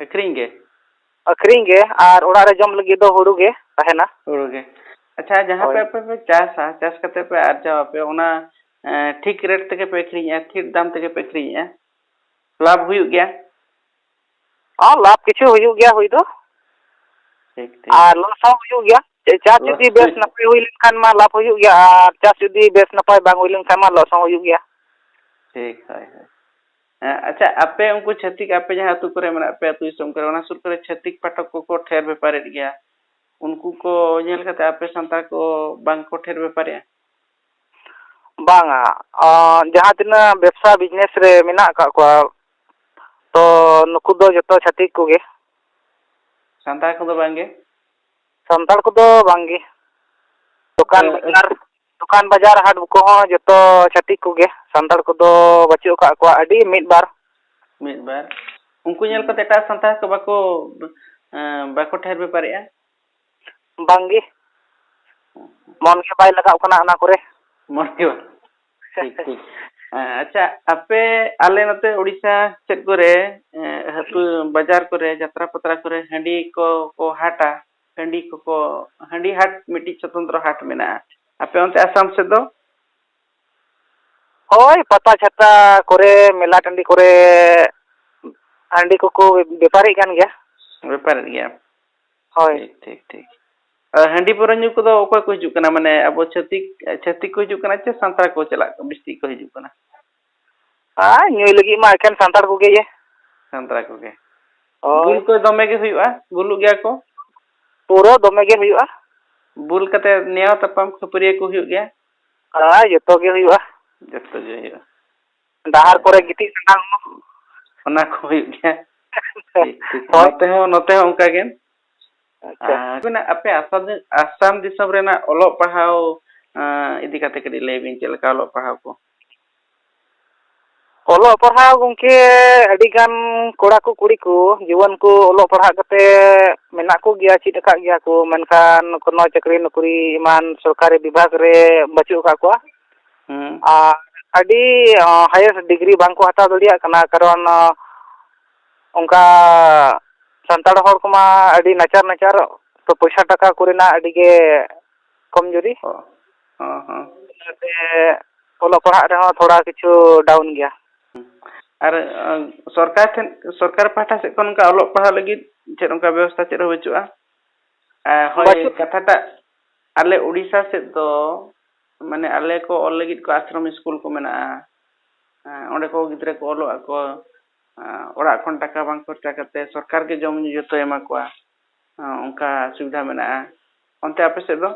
ᱟᱹᱠᱷᱨᱤᱧ ᱜᱮ? ᱟᱹᱠᱷᱨᱤᱧ ᱜᱮ, ᱟᱨ ᱚᱲᱟᱜ ᱨᱮ ᱡᱚᱢ ᱞᱟᱹᱜᱤᱫ ᱫᱚ ᱦᱩᱲᱩ ᱜᱮ ᱛᱟᱦᱮᱱᱟ᱾ ᱦᱩᱲᱩ ᱜᱮ᱾ ᱟᱪᱪᱷᱟ, ᱡᱟᱦᱟᱸ ᱯᱮ ᱦᱳᱭ᱾ ᱟᱯᱮ ᱯᱮ ᱪᱟᱥᱟ, ᱪᱟᱥ ᱠᱟᱛᱮ ᱯᱮ ᱟᱨᱡᱟᱣ ᱟᱯᱮ, ᱚᱱᱟ, ᱮᱸ, ᱴᱷᱤᱠ ᱨᱮᱴ ᱛᱮᱜᱮ ᱯᱮ ᱟᱹᱠᱷᱨᱤᱧᱮᱜᱼᱟ, ᱴᱷᱤᱠ ᱫᱟᱢ ᱛᱮᱜᱮ ᱯᱮ ᱟᱹᱠᱷᱨᱤᱧᱮᱜᱼᱟ? ᱞᱟᱵᱷ ᱦᱩᱭᱩᱜ ᱜᱮᱭᱟ? ᱦᱚᱸ, ᱞᱟᱵᱷ ᱠᱤᱪᱷᱩ ᱦᱩᱭᱩᱜ ᱜᱮᱭᱟ ᱦᱩᱭ ᱫᱚ᱾ ᱴᱷᱤᱠ, ᱴᱷᱤᱠ᱾ ᱟᱨ ᱞᱚᱥ ᱦᱚᱸ ᱦᱩᱭᱩᱜ ᱜᱮᱭᱟ᱾ ᱪᱮ-, ᱪᱟᱥ ᱞᱚᱥ ᱡᱩᱫᱤ ᱵᱮᱥ ᱦᱩᱭᱩᱜ ᱱᱟᱯᱟᱭ ᱦᱩᱭ ᱞᱮᱱᱠᱷᱟᱱ ᱢᱟ ᱞᱟᱵᱷ ᱦᱩᱭᱩᱜ ᱜᱮᱭᱟ, ᱟᱨ ᱪᱟᱥ ᱡᱩᱫᱤ ᱵᱮᱥ ᱱᱟᱯᱟᱭ ᱵᱟᱝ ᱦᱩᱭ ᱞᱮᱱᱠᱷᱟᱱ ᱢᱟ ᱞᱚᱥ ᱦᱚᱸ ᱦᱩᱭᱩᱜ ᱜᱮᱭᱟ᱾ ᱴᱷᱤᱠ, ᱦᱳᱭ, ᱦᱳᱭ᱾ ᱦᱮᱸ, ᱟᱪᱪᱷᱟ, ᱟᱯᱮ ᱩᱱᱠᱩ ᱪᱷᱟᱹᱛᱤᱠ, ᱟᱯᱮ ᱡᱟᱦᱟᱸ ᱟᱹᱛᱩ ᱠᱚᱨᱮ ᱢᱮᱱᱟᱜ ᱯᱮᱭᱟ, ᱟᱹᱛᱩ ᱫᱤᱥᱚᱢ ᱠᱚᱨᱮ, ᱚᱱᱟ ᱥᱩᱨ ᱠᱚᱨᱮ ᱪᱷᱟᱹᱛᱤᱠ ᱯᱟᱴᱷᱚᱠ ᱠᱚᱠᱚ ᱴᱷᱮᱨ ᱵᱮᱯᱟᱨᱮᱫ ᱜᱮᱭᱟ, ᱩᱱᱠᱩ ᱠᱚ ᱧᱮᱞ ᱠᱟᱛᱮ ᱟᱯᱮ ᱥᱟᱱᱛᱟᱲ ᱠᱚ ᱵᱟᱝ ᱠᱚ ᱴᱷᱮᱨ ᱵᱮᱯᱟᱨᱮᱫᱼᱟ? ᱵᱟᱝᱟ, ᱟᱸ, ᱡᱟᱦᱟᱸ ᱛᱤᱱᱟᱹᱜ ᱵᱮᱵᱽᱥᱟ ᱵᱤᱡᱽᱱᱮᱥ ᱨᱮ ᱢᱮᱱᱟᱜ ᱟᱠᱟᱫ ᱠᱚᱣᱟ, ᱛᱚ ᱱᱩᱠᱩ ᱫᱚ ᱡᱚᱛᱚ ᱪᱷᱟᱹᱛᱤᱠ ᱠᱚᱜᱮ᱾ ᱥᱟᱱᱛᱟᱲ ᱠᱚᱫᱚ ᱵᱟᱝᱜᱮ? ᱥᱟᱱᱛᱟᱲ ᱠᱚᱫᱚ ᱵᱟᱝᱜᱮ᱾ ᱫᱚᱠᱟᱱ ᱮ, ᱮ᱾ ᱵᱟᱡᱟᱨ, ᱫᱚᱠᱟᱱ ᱵᱟᱡᱟᱨ ᱦᱟᱴ ᱠᱚᱦᱚᱸ ᱡᱚᱛᱚ ᱪᱷᱟᱹᱛᱤᱠ ᱠᱚᱜᱮ᱾ ᱥᱟᱱᱛᱟᱲ ᱠᱚᱫᱚ ᱵᱟᱹᱪᱩᱜ ᱟᱠᱟᱫ ᱠᱚᱣᱟ, ᱟᱹᱰᱤ ᱢᱤᱫ ᱵᱟᱨ᱾ ᱢᱤᱫ ᱵᱟᱨ᱾ ᱩᱱᱠᱩ ᱧᱮᱞ ᱦᱩᱸ᱾ ᱠᱟᱛᱮ ᱮᱴᱟᱜ ᱥᱟᱱᱛᱟᱲ ᱠᱚ ᱵᱟᱠᱚ, ᱮᱸ, ᱵᱟᱠᱚ ᱴᱷᱮᱨ ᱵᱮᱯᱟᱨᱮᱜᱼᱟ? ᱵᱟᱝᱜᱮ᱾ ᱦᱩᱸ, ᱦᱩᱸ᱾ ᱢᱚᱱ ᱜᱮ ᱵᱟᱭ ᱞᱟᱜᱟᱣ ᱠᱟᱱᱟ ᱚᱱᱟ ᱠᱚᱨᱮ᱾ ᱢᱚᱱ ᱜᱮ ᱵᱟᱝ? ᱴᱷᱤᱠ, ᱴᱷᱤᱠ᱾ ᱦᱮᱸ, ᱟᱪᱪᱷᱟ, ᱟᱯᱮ, ᱟᱞᱮ ᱱᱚᱛᱮ ᱳᱰᱤᱥᱟ ᱥᱮᱫ ᱠᱚᱨᱮ, ᱮᱸ, ᱟᱹᱛᱩ ᱵᱟᱡᱟᱨ ᱠᱚᱨᱮ, ᱡᱟᱛᱨᱟ ᱯᱟᱛᱨᱟ ᱠᱚᱨᱮ ᱦᱟᱺᱰᱤ ᱠᱚ ᱠᱚ ᱦᱟᱴᱟ, ᱦᱟᱺᱰᱤ ᱠᱚᱠᱚ, ᱦᱟᱺᱰᱤ ᱦᱟᱴ, ᱢᱤᱫᱴᱤᱡ ᱥᱚᱛᱚᱱᱛᱨᱚ ᱦᱟᱴ ᱢᱮᱱᱟᱜᱼᱟ᱾ ᱟᱯᱮ ᱚᱱᱛᱮ ᱟᱥᱟᱢ ᱥᱮᱫ ᱫᱚ? ᱦᱳᱭ, ᱯᱟᱛᱟ ᱪᱷᱟᱛᱟ ᱠᱚᱨᱮ, ᱢᱮᱞᱟ ᱴᱟᱺᱰᱤ ᱠᱚᱨᱮ ᱦᱟᱺᱰᱤ ᱠᱚᱠᱚ ᱵᱮᱯᱟᱨᱮᱫ ᱠᱟᱱ ᱜᱮᱭᱟ᱾ ᱵᱮᱯᱟᱨᱮᱫ ᱜᱮᱭᱟ᱾ ᱦᱳᱭ᱾ ᱴᱷᱤᱠ, ᱴᱷᱤᱠ, ᱴᱷᱤᱠ᱾ ᱟᱨ ᱦᱟᱺᱰᱤ ᱯᱟᱹᱣᱨᱟᱹ ᱧᱩ ᱠᱚᱫᱚ ᱚᱠᱚᱭ ᱠᱚ ᱦᱤᱡᱩᱜ ᱠᱟᱱᱟ? ᱢᱟᱱᱮ, ᱟᱵᱚ ᱪᱷᱟᱹᱛᱤᱠ, ᱪᱷᱟᱹᱛᱤᱠ ᱠᱚ ᱦᱤᱡᱩᱜ ᱠᱟᱱᱟ ᱪᱮ ᱥᱟᱱᱛᱟᱲ ᱠᱚ ᱪᱟᱞᱟᱜ, ᱵᱤᱥᱛᱤ ᱠᱚ ᱦᱤᱡᱩᱜ ᱠᱟᱱᱟ? ᱟᱨ ᱧᱩᱭ ᱞᱟᱹᱜᱤᱫ ᱢᱟ ᱮᱠᱷᱮᱱ ᱥᱟᱱᱛᱟᱲ ᱠᱚᱜᱮ ᱜᱮ᱾ ᱥᱟᱱᱛᱟᱲ ᱠᱚᱜᱮ᱾ ᱦᱳᱭ᱾ ᱵᱩᱞ ᱠᱚ ᱫᱚᱢᱮ ᱜᱮ ᱦᱩᱭᱩᱜᱼᱟ? ᱵᱩᱞᱩᱜ ᱜᱮᱭᱟ ᱠᱚ? ᱯᱩᱨᱟᱹ ᱫᱚᱢᱮ ᱜᱮ ᱦᱩᱭᱩᱜᱼᱟ᱾ ᱵᱩᱞ ᱠᱟᱛᱮ ᱱᱮᱭᱟᱣ ᱛᱟᱯᱟᱢ ᱠᱷᱟᱹᱯᱟᱹᱨᱤᱭᱟᱹ ᱠᱚ ᱦᱩᱭᱩᱜ ᱜᱮᱭᱟ? ᱦᱳᱭ, ᱡᱚᱛᱚ ᱜᱮ ᱦᱩᱭᱩᱜᱼᱟ᱾ ᱡᱚᱛᱚ ᱜᱮ ᱦᱩᱭᱩᱜᱼᱟ᱾ ᱰᱟᱦᱟᱨ ᱠᱚᱨᱮ ᱜᱤᱛᱤᱡ ᱥᱟᱱᱟ ᱦᱚᱸ᱾ ᱚᱱᱟ ᱠᱚ ᱦᱩᱭᱩᱜ ᱜᱮᱭᱟ᱾ ᱴᱷᱤᱠ, ᱴᱷᱤᱠ᱾ ᱦᱳᱭ᱾ ᱱᱚᱛᱮ ᱦᱚᱸ, ᱱᱚᱛᱮ ᱦᱚᱸ ᱚᱱᱠᱟ ᱜᱮ᱾ ᱟᱪᱪᱷᱟ᱾ ᱟᱨ ᱟᱯᱮ ᱟᱥᱟᱢ ᱫᱤ-, ᱟᱥᱟᱢ ᱫᱤᱥᱚᱢ ᱨᱮᱱᱟᱜ ᱚᱞᱚᱜ ᱯᱟᱲᱦᱟᱣ, ᱟᱸ, ᱤᱫᱤ ᱠᱟᱛᱮ ᱠᱟᱹᱴᱤᱡ ᱞᱟᱹᱭ ᱵᱤᱱ, ᱪᱮᱫ ᱞᱮᱠᱟ ᱚᱞᱚᱜ ᱯᱟᱲᱦᱟᱣ ᱠᱚ? ᱚᱞᱚᱜ ᱯᱟᱲᱦᱟᱣ ᱜᱚᱢᱠᱮ, ᱟᱹᱰᱤ ᱜᱟᱱ ᱠᱚᱲᱟ ᱠᱚ ᱠᱩᱲᱤ ᱠᱚ ᱡᱩᱣᱟᱹᱱ ᱠᱚ ᱚᱞᱚᱜ ᱯᱟᱲᱦᱟᱜ ᱠᱟᱛᱮ ᱢᱮᱱᱟᱜ ᱠᱚ ᱜᱮᱭᱟ, ᱪᱮᱫ ᱟᱠᱟᱫ ᱜᱮᱭᱟ ᱠᱚ, ᱢᱮᱱᱠᱷᱟᱱ ᱠᱳᱱᱳ ᱪᱟᱹᱠᱨᱤ ᱱᱚᱠᱨᱤ ᱮᱢᱟᱱ ᱥᱚᱨᱠᱟᱨᱤ ᱵᱤᱵᱷᱟᱜᱽ ᱨᱮ ᱵᱟᱹᱪᱩᱜ ᱟᱠᱟᱫ ᱠᱚᱣᱟ᱾ ᱦᱩᱸ᱾ ᱟᱨ ᱟᱹᱰᱤ, ᱚ, highest degree ᱵᱟᱝ ᱠᱚ ᱦᱟᱛᱟᱣ ᱫᱟᱲᱮᱭᱟᱜ ᱠᱟᱱᱟ, ᱠᱟᱨᱚᱱ, ᱚ, ᱚᱱᱠᱟ ᱥᱟᱱᱛᱟᱲ ᱦᱚᱲ ᱠᱚᱢᱟ ᱟᱹᱰᱤ ᱱᱟᱪᱟᱨ ᱱᱟᱪᱟᱨ, ᱛᱚ ᱯᱚᱭᱥᱟ ᱴᱟᱠᱟ ᱠᱚᱨᱮᱱᱟᱜ ᱟᱹᱰᱤ ᱜᱮ ᱠᱚᱢᱡᱩᱨᱤ᱾ ᱚ, ᱦᱚᱸ, ᱦᱚᱸ᱾ ᱚᱱᱟᱛᱮ ᱚᱞᱚᱜ ᱯᱟᱲᱦᱟᱜ ᱨᱮᱦᱚᱸ ᱛᱷᱚᱲᱟ ᱠᱤᱪᱷᱩ down ᱜᱮᱭᱟ᱾ ᱟᱨ, ᱟᱸ, ᱥᱚᱨᱠᱟᱨ ᱴᱷᱮᱱ, ᱥᱚᱨᱠᱟᱨ ᱯᱟᱦᱴᱟ ᱥᱮᱫ ᱠᱷᱚᱱ ᱚᱱᱠᱟ ᱚᱞᱚᱜ ᱯᱟᱲᱦᱟᱜ ᱞᱟᱹᱜᱤᱫ ᱪᱮᱫ ᱚᱱᱠᱟ ᱵᱮᱵᱚᱥᱛᱷᱟ ᱪᱮᱫ ᱦᱚᱸ ᱵᱟᱹᱪᱩᱜᱼᱟ? ᱟᱸ, ᱦᱳᱭ, ᱵᱟᱹᱪᱩᱜ᱾ ᱠᱟᱛᱷᱟᱴᱟᱜ ᱟᱞᱮ ᱳᱰᱤᱥᱟ ᱥᱮᱫ ᱫᱚ, ᱢᱟᱱᱮ, ᱟᱞᱮ ᱠᱚ ᱚᱞ ᱞᱟᱹᱜᱤᱫ ᱠᱚ ᱟᱥᱨᱚᱢ ᱥᱠᱩᱞ ᱠᱚ ᱢᱮᱱᱟᱜᱼᱟ᱾ ᱟᱸ, ᱚᱸᱰᱮ ᱠᱚ ᱜᱤᱫᱽᱨᱟᱹ ᱠᱚ ᱚᱞᱚᱜ ᱟᱠᱚ᱾ ᱟᱸ, ᱚᱲᱟᱜ ᱠᱷᱚᱱ ᱴᱟᱠᱟ ᱵᱟᱝ ᱠᱷᱚᱨᱪᱟ ᱠᱟᱛᱮ ᱥᱚᱨᱠᱟᱨ ᱜᱮ ᱡᱚᱢ ᱧᱩ ᱡᱚᱛᱚᱭ ᱮᱢᱟ ᱠᱚᱣᱟ᱾ ᱟᱸ, ᱚᱱᱠᱟ ᱥᱩᱵᱤᱫᱷᱟ ᱢᱮᱱᱟᱜᱼᱟ᱾ ᱚᱱᱛᱮ ᱟᱯᱮ ᱥᱮᱫ ᱫᱚ?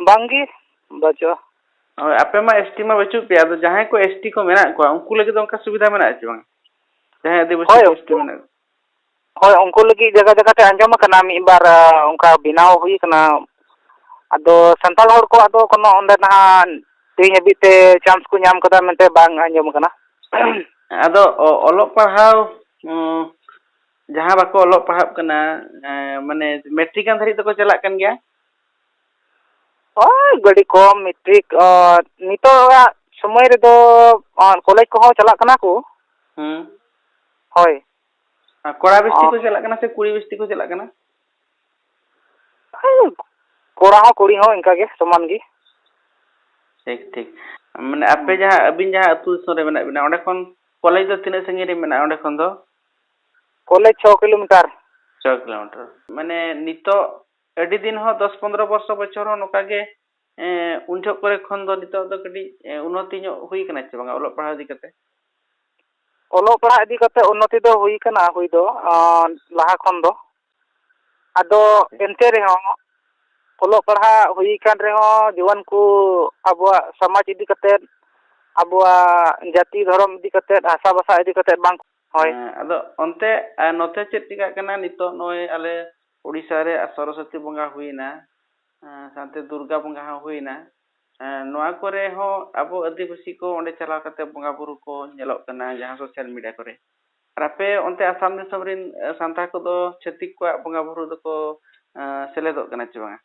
ᱵᱟᱝᱜᱮ, ᱵᱟᱹᱪᱩᱜᱼᱟ᱾ ᱦᱳᱭ, ᱟᱯᱮ ᱢᱟ ST ᱢᱟ ᱵᱟᱹᱪᱩᱜ ᱯᱮᱭᱟ, ᱟᱫᱚ ᱡᱟᱦᱟᱸᱭ ᱠᱚ ST ᱠᱚ ᱢᱮᱱᱟᱜ ᱠᱚᱣᱟ, ᱩᱱᱠᱩ ᱞᱟᱹᱜᱤᱫ ᱫᱚ ᱚᱱᱠᱟ ᱥᱩᱵᱤᱫᱷᱟ ᱢᱮᱱᱟᱜᱼᱟ ᱪᱮ ᱵᱟᱝ? ᱡᱟᱦᱟᱸᱭ ᱟᱹᱫᱤᱵᱟᱹᱥᱤ ᱦᱳᱭ, ᱠᱚ ST ᱩᱱᱠᱩ, ᱢᱮᱱᱟᱜ ᱠᱚᱣᱟ᱾ ᱦᱳᱭ, ᱩᱱᱠᱩ ᱞᱟᱹᱜᱤᱫ ᱡᱟᱭᱜᱟ ᱡᱟᱭᱜᱟ ᱛᱮ ᱟᱸᱡᱚᱢ ᱟᱠᱟᱱᱟ, ᱢᱤᱫ ᱵᱟᱨ, ᱟ, ᱚᱱᱠᱟ ᱵᱮᱱᱟᱣ ᱦᱩᱭ ᱟᱠᱟᱱᱟ᱾ ᱟᱫᱚ ᱥᱟᱱᱛᱟᱲ ᱦᱚᱲ ᱠᱚᱣᱟᱜ ᱫᱚ ᱠᱳᱱᱳ ᱚᱸᱰᱮ ᱱᱟᱦᱟᱜ ᱛᱮᱦᱮᱧ ᱦᱟᱹᱵᱤᱡ ᱛᱮ chance ᱠᱚ ᱧᱟᱢ ᱠᱟᱫᱟ ᱢᱮᱱᱛᱮ ᱵᱟᱝ ᱟᱸᱡᱚᱢ ᱟᱠᱟᱱᱟ᱾ ᱟᱫᱚ ᱚ-, ᱚᱞᱚᱜ ᱯᱟᱲᱦᱟᱣ, ᱩᱸ, ᱡᱟᱦᱟᱸ ᱵᱟᱠᱚ ᱚᱞᱚᱜ ᱯᱟᱲᱦᱟᱜ ᱠᱟᱱᱟ, ᱮᱸ, ᱢᱟᱱᱮ, ᱢᱮᱴᱨᱤᱠ ᱜᱟᱱ ᱫᱷᱟᱹᱨᱤᱡ ᱫᱚᱠᱚ ᱪᱟᱞᱟᱜ ᱠᱟᱱ ᱜᱮᱭᱟ? ᱳᱭ ᱟᱹᱰᱤ ᱠᱚᱢ ᱢᱮᱴᱨᱤᱠ, ᱚ, ᱱᱤᱛᱚᱜᱟᱜ ᱥᱚᱢᱚᱭ ᱨᱮᱫᱚ, ᱚ, ᱠᱚᱞᱮᱡᱽ ᱠᱚᱦᱚᱸ ᱪᱟᱞᱟᱜ ᱠᱟᱱᱟ ᱠᱚ᱾ ᱦᱩᱸ᱾ ᱦᱳᱭ᱾ ᱟᱨ ᱠᱚᱲᱟ ᱵᱤᱥᱛᱤ ᱚ᱾ ᱠᱚ ᱪᱟᱞᱟᱜ ᱠᱟᱱᱟ ᱥᱮ ᱠᱩᱲᱤ ᱵᱤᱥᱛᱤ ᱠᱚ ᱪᱟᱞᱟᱜ ᱠᱟᱱᱟ? ᱦᱮᱸ, ᱠᱚᱲᱟ ᱦᱚᱸ ᱠᱩᱲᱤ ᱦᱚᱸ ᱤᱱᱠᱟ ᱜᱮ, ᱥᱚᱢᱟᱱ ᱜᱮ᱾ ᱴᱷᱤᱠ, ᱴᱷᱤᱠ᱾ ᱢᱟᱱᱮ, ᱟᱯᱮ ᱦᱩᱸ᱾ ᱡᱟᱦᱟᱸ, ᱟᱹᱵᱤᱱ ᱡᱟᱦᱟᱸ ᱟᱹᱛᱩ ᱫᱤᱥᱚᱢ ᱨᱮ ᱢᱮᱱᱟᱜ ᱵᱤᱱᱟ, ᱚᱸᱰᱮ ᱠᱷᱚᱱ ᱠᱚᱞᱮᱡᱽ ᱫᱚ ᱛᱤᱱᱟᱹᱜ ᱥᱟᱺᱜᱤᱧ ᱨᱮ ᱢᱮᱱᱟᱜᱼᱟ ᱚᱸᱰᱮ ᱠᱷᱚᱱ ᱫᱚ? ᱠᱚᱞᱮᱡᱽ ᱪᱷᱚ ᱠᱤᱞᱳᱢᱤᱴᱟᱨ᱾ ᱪᱷᱚ ᱠᱤᱞᱳᱢᱤᱴᱟᱨ᱾ ᱢᱟᱱᱮ, ᱱᱤᱛᱚᱜ ᱟᱹᱰᱤ ᱫᱤᱱ ᱦᱚᱸ ᱫᱚᱥ ᱯᱚᱱᱫᱽᱨᱚ ᱵᱚᱨᱥᱚ ᱵᱚᱪᱷᱚᱨ ᱦᱚᱸ ᱱᱚᱝᱠᱟ ᱜᱮ, ᱮᱸ, ᱩᱱ ᱡᱚᱦᱚᱜ ᱠᱚᱨᱮ ᱠᱷᱚᱱ ᱫᱚ ᱱᱤᱛᱚᱜ ᱫᱚ ᱠᱟᱹᱴᱤᱡ, ᱮᱸ, ᱩᱱᱱᱚᱛᱤ ᱧᱚᱜ ᱦᱩᱭ ᱠᱟᱱᱟ ᱪᱮ ᱵᱟᱝᱟ ᱚᱞᱚᱜ ᱯᱟᱲᱦᱟᱣ ᱤᱫᱤ ᱠᱟᱛᱮ? ᱚᱞᱚᱜ ᱯᱟᱲᱦᱟᱜ ᱤᱫᱤ ᱠᱟᱛᱮ ᱩᱱᱱᱚᱛᱤ ᱫᱚ ᱦᱩᱭ ᱠᱟᱱᱟ ᱦᱩᱭ ᱫᱚ, ᱟᱸ, ᱞᱟᱦᱟ ᱠᱷᱚᱱ ᱫᱚ᱾ ᱟᱫᱚ ᱮᱱᱛᱮ ᱨᱮᱦᱚᱸ ᱚᱞᱚᱜ ᱯᱟᱲᱦᱟᱜ ᱦᱩᱭ ᱠᱟᱱ ᱨᱮᱦᱚᱸ ᱡᱩᱣᱟᱹᱱ ᱠᱚ ᱟᱵᱚᱣᱟᱜ ᱥᱚᱢᱟᱡᱽ ᱤᱫᱤ ᱠᱟᱛᱮ, ᱟᱵᱚᱣᱟᱜ ᱡᱟᱹᱛᱤ ᱫᱷᱚᱨᱚᱢ ᱤᱫᱤ ᱠᱟᱛᱮ, ᱵᱷᱟᱥᱟ ᱵᱷᱟᱥᱟ ᱤᱫᱤ ᱠᱟᱛᱮ ᱵᱟᱝ, ᱦᱳᱭ᱾ ᱦᱮᱸ, ᱟᱫᱚ ᱚᱱᱛᱮ, ᱟᱨ ᱱᱚᱛᱮ ᱪᱮᱫ ᱪᱤᱠᱟᱹᱜ ᱠᱟᱱᱟ ᱱᱤᱛᱚᱜ? ᱱᱚᱜᱼᱚᱭ ᱟᱞᱮ ᱳᱰᱤᱥᱟ ᱨᱮ ᱥᱚᱨᱚᱥᱚᱛᱤ ᱵᱚᱸᱜᱟ ᱦᱩᱭᱱᱟ, ᱮᱸ, ᱥᱟᱶᱛᱮ ᱫᱩᱨᱜᱟ ᱵᱚᱸᱜᱟ ᱦᱚᱸ ᱦᱩᱭᱱᱟ᱾ ᱮᱸ, ᱱᱚᱣᱟ ᱠᱚᱨᱮ ᱦᱚᱸ ᱟᱵᱚ ᱟᱹᱫᱤᱵᱟᱹᱥᱤ ᱠᱚ ᱚᱸᱰᱮ ᱪᱟᱞᱟᱣ ᱠᱟᱛᱮ ᱵᱚᱸᱜᱟ ᱵᱩᱨᱩ ᱠᱚ ᱧᱮᱞᱚᱜ ᱠᱟᱱᱟ ᱡᱟᱦᱟᱸ social media ᱠᱚᱨᱮ᱾ ᱟᱨ ᱟᱯᱮ ᱚᱱᱛᱮ ᱟᱥᱟᱢ ᱫᱤᱥᱚᱢ ᱨᱮᱱ, ᱮᱸ, ᱥᱟᱱᱛᱟᱲ ᱠᱚᱫᱚ ᱪᱷᱟᱹᱛᱤᱠ ᱠᱚᱣᱟᱜ ᱵᱚᱸᱜᱟ ᱵᱩᱨᱩ ᱫᱚᱠᱚ, ᱮᱸ, ᱥᱮᱞᱮᱫᱚᱜ ᱠᱟᱱᱟ ᱪᱮ ᱵᱟᱝᱟ?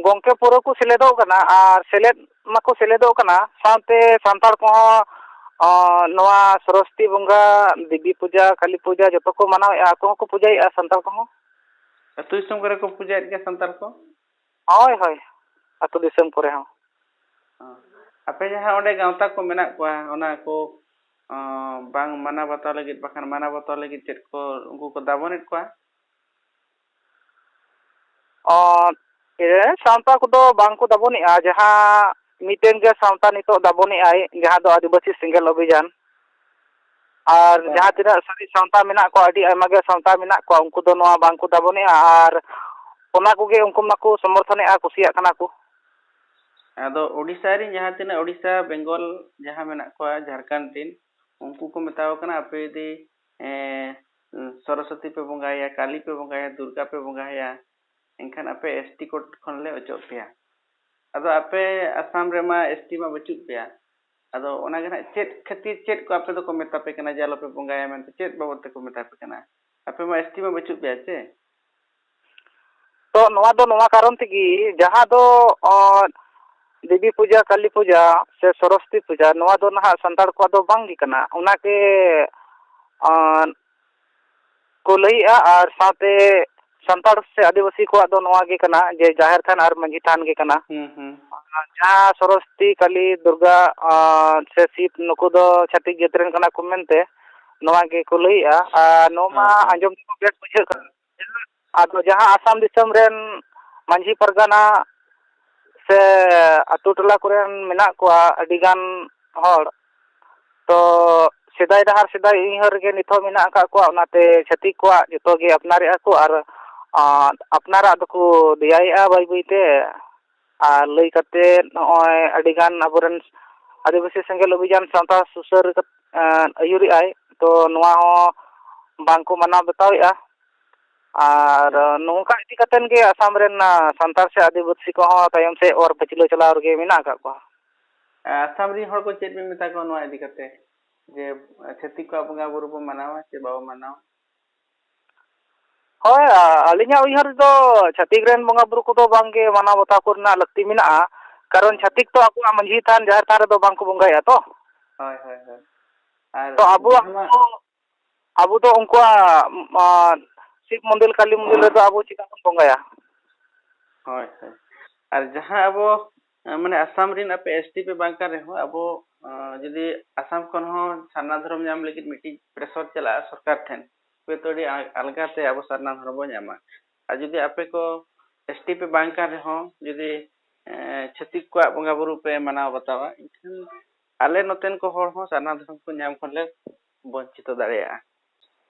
ᱜᱚᱝᱠᱮ, ᱯᱩᱨᱟᱹ ᱠᱚ ᱥᱮᱞᱮᱫᱚᱜ ᱠᱟᱱᱟ, ᱟᱨ ᱥᱮᱞᱮᱫ ᱢᱟᱠᱚ ᱥᱮᱞᱮᱫᱚᱜ ᱠᱟᱱᱟ, ᱥᱟᱶᱛᱮ ᱥᱟᱱᱛᱟᱲ ᱠᱚᱦᱚᱸ, ᱚ, ᱱᱚᱣᱟ ᱥᱚᱨᱚᱥᱚᱛᱤ ᱵᱚᱸᱜᱟ, ᱫᱮᱵᱤ ᱯᱩᱡᱟ, ᱠᱟᱞᱤ ᱯᱩᱡᱟ ᱡᱚᱛᱚ ᱠᱚ ᱢᱟᱱᱟᱣᱮᱫᱼᱟ, ᱟᱠᱚ ᱦᱚᱸᱠᱚ ᱯᱩᱡᱟᱹᱭᱮᱫᱼᱟ, ᱥᱟᱱᱛᱟᱲ ᱠᱚᱦᱚᱸ᱾ ᱟᱹᱛᱩ ᱫᱤᱥᱚᱢ ᱠᱚᱨᱮ ᱠᱚ ᱯᱩᱡᱟᱹᱭᱮᱫ ᱜᱮᱭᱟ ᱥᱟᱱᱛᱟᱲ ᱠᱚ? ᱦᱳᱭ, ᱦᱳᱭ, ᱟᱹᱛᱩ ᱫᱤᱥᱚᱢ ᱠᱚᱨᱮ ᱦᱚᱸ᱾ ᱚ, ᱟᱯᱮ ᱡᱟᱦᱟᱸ ᱚᱸᱰᱮ ᱜᱟᱶᱛᱟ ᱠᱚ ᱢᱮᱱᱟᱜ ᱠᱚᱣᱟ, ᱚᱱᱟ ᱠᱚ, ᱚ, ᱵᱟᱝ ᱢᱟᱱᱟᱣ ᱵᱟᱛᱟᱣ ᱞᱟᱹᱜᱤᱫ, ᱵᱟᱠᱷᱟᱱ ᱢᱟᱱᱟᱣ ᱵᱟᱛᱟᱣ ᱞᱟᱹᱜᱤᱫ ᱪᱮᱫ ᱠᱚ ᱩᱱᱠᱩ ᱠᱚ ᱫᱟᱵᱚᱱᱮᱫ ᱠᱚᱣᱟ? ᱚ, ᱮ, ᱥᱟᱶᱛᱟ ᱠᱚᱫᱚ ᱵᱟᱝ ᱠᱚ ᱫᱟᱵᱚᱱᱮᱜᱼᱟ, ᱡᱟᱦᱟᱸ ᱢᱤᱫᱴᱮᱱ ᱜᱮ ᱥᱟᱶᱛᱟ ᱱᱤᱛᱚᱜ ᱫᱟᱵᱚᱱᱮᱜᱼᱟᱭ, ᱡᱟᱦᱟᱸ ᱫᱚ ᱟᱹᱫᱤᱵᱟᱹᱥᱤ ᱥᱮᱸᱜᱮᱞ ᱚᱵᱷᱤᱡᱟᱱ᱾ ᱟᱨ ᱦᱮᱸ᱾ ᱡᱟᱦᱟᱸ ᱛᱤᱱᱟᱹᱜ ᱥᱟᱹᱨᱤ ᱥᱟᱶᱛᱟ ᱢᱮᱱᱟᱜ ᱠᱚᱣᱟ, ᱟᱹᱰᱤ ᱟᱭᱢᱟ ᱜᱮ ᱥᱟᱶᱛᱟ ᱢᱮᱱᱟᱜ ᱠᱚᱣᱟ, ᱩᱱᱠᱩ ᱫᱚ ᱱᱚᱣᱟ ᱵᱟᱝ ᱠᱚ ᱫᱟᱵᱚᱱᱮᱜᱼᱟ᱾ ᱟᱨ ᱚᱱᱟ ᱠᱚᱜᱮ ᱩᱱᱠᱩ ᱢᱟᱠᱚ ᱥᱚᱢᱚᱨᱛᱷᱚᱱᱮᱜᱼᱟ, ᱠᱩᱥᱤᱭᱟᱜ ᱠᱟᱱᱟ ᱠᱚ᱾ ᱟᱫᱚ ᱳᱰᱤᱥᱟ ᱨᱮᱱ ᱡᱟᱦᱟᱸ ᱛᱤᱱᱟᱹᱜ ᱳᱰᱤᱥᱟ, ᱵᱮᱝᱜᱚᱞ ᱡᱟᱦᱟᱸ ᱢᱮᱱᱟᱜ ᱠᱚᱣᱟ, ᱡᱷᱟᱲᱠᱷᱚᱸᱰ ᱨᱮᱱ, ᱩᱱᱠᱩ ᱠᱚ ᱢᱮᱛᱟᱣ ᱠᱟᱱᱟ, ᱟᱯᱮ ᱡᱩᱫᱤ, ᱮᱸ, ᱥᱚᱨᱚᱥᱚᱛᱤ ᱯᱮ ᱵᱚᱸᱜᱟᱭᱟ, ᱠᱟᱞᱤ ᱯᱮ ᱵᱚᱸᱜᱟᱭᱟ, ᱫᱩᱨᱜᱟ ᱯᱮ ᱵᱚᱸᱜᱟᱭᱟ, ᱮᱱᱠᱷᱟᱱ ᱟᱯᱮ ST code ᱠᱷᱚᱱ ᱞᱮ ᱚᱪᱚᱜ ᱯᱮᱭᱟ᱾ ᱟᱫᱚ ᱟᱯᱮ ᱟᱥᱟᱢ ᱨᱮᱢᱟ ST ᱢᱟ ᱵᱟᱹᱪᱩᱜ ᱯᱮᱭᱟ᱾ ᱟᱫᱚ ᱚᱱᱟ ᱜᱮ ᱱᱟᱦᱟᱜ ᱪᱮᱫ ᱠᱷᱟᱹᱛᱤᱨ, ᱪᱮᱫ ᱠᱚ ᱟᱯᱮ ᱫᱚᱠᱚ ᱢᱮᱛᱟ ᱯᱮ ᱠᱟᱱᱟ ᱡᱮ ᱟᱞᱚ ᱯᱮ ᱵᱚᱸᱜᱟᱭᱟ ᱢᱮᱱᱛᱮ? ᱪᱮᱫ ᱵᱟᱵᱚᱫ ᱛᱮᱠᱚ ᱢᱮᱛᱟ ᱯᱮ ᱠᱟᱱᱟ? ᱟᱯᱮ ᱢᱟ ST ᱢᱟ ᱵᱟᱹᱪᱩᱜ ᱯᱮᱭᱟ ᱪᱮ? ᱛᱚ ᱱᱚᱣᱟ ᱫᱚ ᱱᱚᱣᱟ ᱠᱟᱨᱚᱱ ᱛᱮᱜᱮ, ᱡᱟᱦᱟᱸ ᱫᱚ, ᱚ, ᱫᱮᱵᱤ ᱯᱩᱡᱟ, ᱠᱟᱞᱤ ᱯᱩᱡᱟ ᱥᱮ ᱥᱚᱨᱚᱥᱚᱛᱤ ᱯᱩᱡᱟ, ᱱᱚᱣᱟ ᱫᱚ ᱱᱟᱦᱟᱜ ᱥᱟᱱᱛᱟᱲ ᱠᱚᱣᱟᱜ ᱫᱚ ᱵᱟᱝ ᱜᱮ ᱠᱟᱱᱟ᱾ ᱚᱱᱟᱜᱮ, ᱚ, ᱠᱚ ᱞᱟᱹᱭᱮᱜᱼᱟ᱾ ᱟᱨ ᱥᱟᱶᱛᱮ ᱥᱟᱱᱛᱟᱲ ᱥᱮ ᱟᱹᱫᱤᱵᱟᱹᱥᱤ ᱠᱚᱣᱟᱜ ᱫᱚ ᱱᱚᱣᱟ ᱜᱮ ᱠᱟᱱᱟ ᱡᱮ ᱡᱟᱦᱮᱨ ᱛᱷᱟᱱ ᱟᱨ ᱢᱟᱹᱡᱷᱤ ᱛᱷᱟᱱ ᱜᱮ ᱠᱟᱱᱟ᱾ ᱦᱩᱸ, ᱦᱩᱸ᱾ ᱟᱨ ᱡᱟᱦᱟᱸ ᱥᱚᱨᱚᱥᱚᱛᱤ, ᱠᱟᱞᱤ, ᱫᱩᱨᱜᱟ, ᱟᱨ ᱥᱮ ᱥᱤᱵ, ᱱᱩᱠᱩ ᱫᱚ ᱪᱷᱟᱹᱛᱤᱠ ᱡᱟᱹᱛ ᱨᱮᱱ ᱠᱟᱱᱟ ᱠᱚ ᱢᱮᱱᱛᱮ ᱱᱚᱣᱟ ᱜᱮᱠᱚ ᱞᱟᱹᱭᱮᱜᱼᱟ᱾ ᱟᱨ ᱱᱚᱣᱟ ᱢᱟ ᱦᱮᱸ, ᱦᱮᱸ᱾ ᱟᱸᱡᱚᱢ ᱛᱮᱦᱚᱸ ᱵᱮᱥ ᱵᱩᱡᱷᱟᱹᱜ ᱠᱟᱱᱟ᱾ ᱟᱫᱚ ᱡᱟᱦᱟᱸ ᱟᱥᱟᱢ ᱫᱤᱥᱚᱢ ᱨᱮᱱ ᱢᱟᱹᱡᱷᱤ ᱯᱟᱨᱜᱟᱱᱟ ᱥᱮ ᱟᱛᱳ ᱴᱚᱞᱟ ᱠᱚᱨᱮᱱ ᱢᱮᱱᱟᱜ ᱠᱚᱣᱟ ᱟᱹᱰᱤᱜᱟᱱ ᱦᱚᱲ, ᱛᱚ ᱥᱮᱫᱟᱭ ᱰᱟᱦᱟᱨ, ᱥᱮᱫᱟᱭ ᱩᱭᱦᱟᱹᱨ ᱨᱮᱜᱮ ᱱᱤᱛ ᱦᱚᱸ ᱢᱮᱱᱟᱜ ᱟᱠᱟᱫ ᱠᱚᱣᱟ᱾ ᱚᱱᱟᱛᱮ ᱪᱷᱟᱹᱛᱤᱠ ᱠᱚᱣᱟᱜ ᱡᱚᱛᱚ ᱜᱮ ᱟᱯᱱᱟᱨᱮᱜᱼᱟ ᱠᱚ ᱟᱨ, ᱟᱸ, ᱟᱯᱱᱟᱨᱟᱜ ᱫᱚᱠᱚ ᱫᱮᱭᱟᱭᱮᱜᱼᱟ ᱵᱟᱹᱭ ᱵᱟᱹᱭ ᱛᱮ᱾ ᱟᱨ ᱞᱟᱹᱭ ᱠᱟᱛᱮ ᱱᱚᱜᱼᱚᱭ ᱟᱹᱰᱤᱜᱟᱱ ᱟᱵᱚᱨᱮᱱ ᱟᱹᱫᱤᱵᱟᱹᱥᱤ ᱥᱮᱸᱜᱮᱞ ᱚᱵᱷᱤᱡᱟᱱ ᱥᱟᱶᱛᱟ ᱥᱩᱥᱟᱹᱨ ᱠᱟᱛ-, ᱮᱸ, ᱟᱹᱭᱩᱨᱮᱜᱼᱟᱭ, ᱛᱚ ᱱᱚᱣᱟ ᱦᱚᱸ ᱵᱟᱝ ᱠᱚ ᱢᱟᱱᱟᱣ ᱵᱟᱛᱟᱣᱮᱜᱼᱟ᱾ ᱟᱨ ᱦᱮᱸ᱾ ᱱᱚᱝᱠᱟ ᱤᱫᱤ ᱠᱟᱛᱮᱱ ᱜᱮ ᱟᱥᱟᱢ ᱨᱮᱱ, ᱟ, ᱥᱟᱱᱛᱟᱲ ᱥᱮ ᱟᱹᱫᱤᱵᱟᱹᱥᱤ ᱠᱚᱦᱚᱸ ᱛᱟᱭᱚᱢ ᱥᱮᱫ ᱚᱨ ᱯᱟᱹᱪᱷᱞᱟᱹ ᱪᱟᱞᱟᱣ ᱨᱮᱜᱮ ᱢᱮᱱᱟᱜ ᱟᱠᱟᱫ ᱠᱚᱣᱟ᱾ ᱟᱥᱟᱢ ᱨᱮᱱ ᱦᱚᱲ ᱠᱚ ᱪᱮᱫ ᱵᱮᱱ ᱢᱮᱛᱟ ᱠᱚᱣᱟ ᱱᱚᱣᱟ ᱤᱫᱤ ᱠᱟᱛᱮ, ᱡᱮ ᱪᱷᱟᱹᱛᱤᱠ ᱠᱚᱣᱟᱜ ᱵᱚᱸᱜᱟ ᱵᱩᱨᱩ ᱵᱚ ᱢᱟᱱᱟᱣᱟ ᱥᱮ ᱵᱟᱵᱚ ᱢᱟᱱᱟᱣᱟ? ᱦᱳᱭ, ᱟ-, ᱟᱹᱞᱤᱧᱟᱜ ᱩᱭᱦᱟᱹᱨ ᱫᱚ ᱪᱷᱟᱹᱛᱤᱠ ᱨᱮᱱ ᱵᱚᱸᱜᱟ ᱵᱩᱨᱩ ᱠᱚᱫᱚ ᱵᱟᱝᱜᱮ ᱢᱟᱱᱟᱣ ᱵᱟᱛᱟᱣ ᱠᱚᱨᱮᱱᱟᱜ ᱞᱟᱹᱠᱛᱤ ᱢᱮᱱᱟᱜᱼᱟ᱾ ᱠᱟᱨᱚᱱ ᱦᱳᱭ᱾ ᱪᱷᱟᱹᱛᱤᱠ ᱛᱚ ᱟᱠᱚᱣᱟᱜ ᱢᱟᱹᱡᱷᱤ ᱛᱷᱟᱱ, ᱡᱟᱦᱮᱨ ᱛᱷᱟᱱ ᱨᱮᱫᱚ ᱵᱟᱝ ᱠᱚ ᱵᱚᱸᱜᱟᱭᱟ ᱛᱚ᱾ ᱦᱳᱭ, ᱦᱳᱭ, ᱦᱳᱭ᱾ ᱟᱨ ᱛᱚ ᱟᱵᱚᱣᱟᱜ ᱡᱟᱦᱟᱸ ᱢᱟ ᱫᱚ, ᱟᱵᱚ ᱫᱚ ᱩᱱᱠᱩᱣᱟᱜ, ᱟ, ᱥᱤᱵ ᱢᱚᱱᱫᱤᱨ, ᱠᱟᱞᱤ ᱢᱚᱱᱫᱤᱨ ᱨᱮᱫᱚ ᱟᱵᱚ ᱪᱮᱫᱟᱜ ᱵᱚᱱ ᱵᱚᱸᱜᱟᱭᱟ? ᱦᱳᱭ, ᱦᱳᱭ᱾ ᱟᱨ ᱡᱟᱦᱟᱸ ᱟᱵᱚ, ᱟ, ᱢᱟᱱᱮ ᱟᱥᱟᱢ ᱨᱮᱱ ᱟᱯᱮ S T ᱯᱮ ᱵᱟᱝ ᱠᱟᱱ ᱨᱮᱦᱚᱸ, ᱟᱵᱚ, ᱟ, ᱡᱩᱫᱤ ᱟᱥᱟᱢ ᱠᱷᱚᱱ ᱦᱚᱸ ᱥᱟᱨᱱᱟ ᱫᱷᱚᱨᱚᱢ ᱧᱟᱢ ᱞᱟᱹᱜᱤᱫ ᱢᱤᱫᱴᱤᱡ pressure ᱪᱟᱞᱟᱜᱼᱟ ᱥᱚᱨᱠᱟᱨ ᱴᱷᱮᱱ, ᱛᱚᱵᱮ ᱛᱚ ᱟᱹᱰᱤ ᱟ-, ᱟᱞᱜᱟ ᱛᱮ ᱟᱵᱚ ᱥᱟᱨᱱᱟ ᱫᱷᱚᱨᱚᱢ ᱵᱚᱱ ᱧᱟᱢᱟ᱾ ᱟᱨ ᱡᱩᱫᱤ ᱟᱯᱮ ᱠᱚ S T ᱯᱮ ᱵᱟᱝ ᱠᱟᱱ ᱨᱮᱦᱚᱸ, ᱡᱩᱫᱤ, ᱮ, ᱪᱷᱟᱹᱛᱤᱠ ᱠᱚᱣᱟᱜ ᱵᱚᱸᱜᱟ ᱵᱩᱨᱩ ᱯᱮ ᱢᱟᱱᱟᱣ ᱵᱟᱛᱟᱣᱟ, ᱮᱱᱠᱷᱟᱱ ᱟᱞᱮ ᱱᱚᱛᱮᱱ ᱠᱚ ᱦᱚᱲ ᱦᱚᱸ ᱥᱟᱨᱱᱟ ᱫᱷᱚᱨᱚᱢ ᱠᱚ ᱧᱟᱢ ᱠᱷᱚᱱ ᱞᱮ ᱵᱚᱧᱪᱤᱛᱚ ᱫᱟᱲᱮᱭᱟᱜᱼᱟ᱾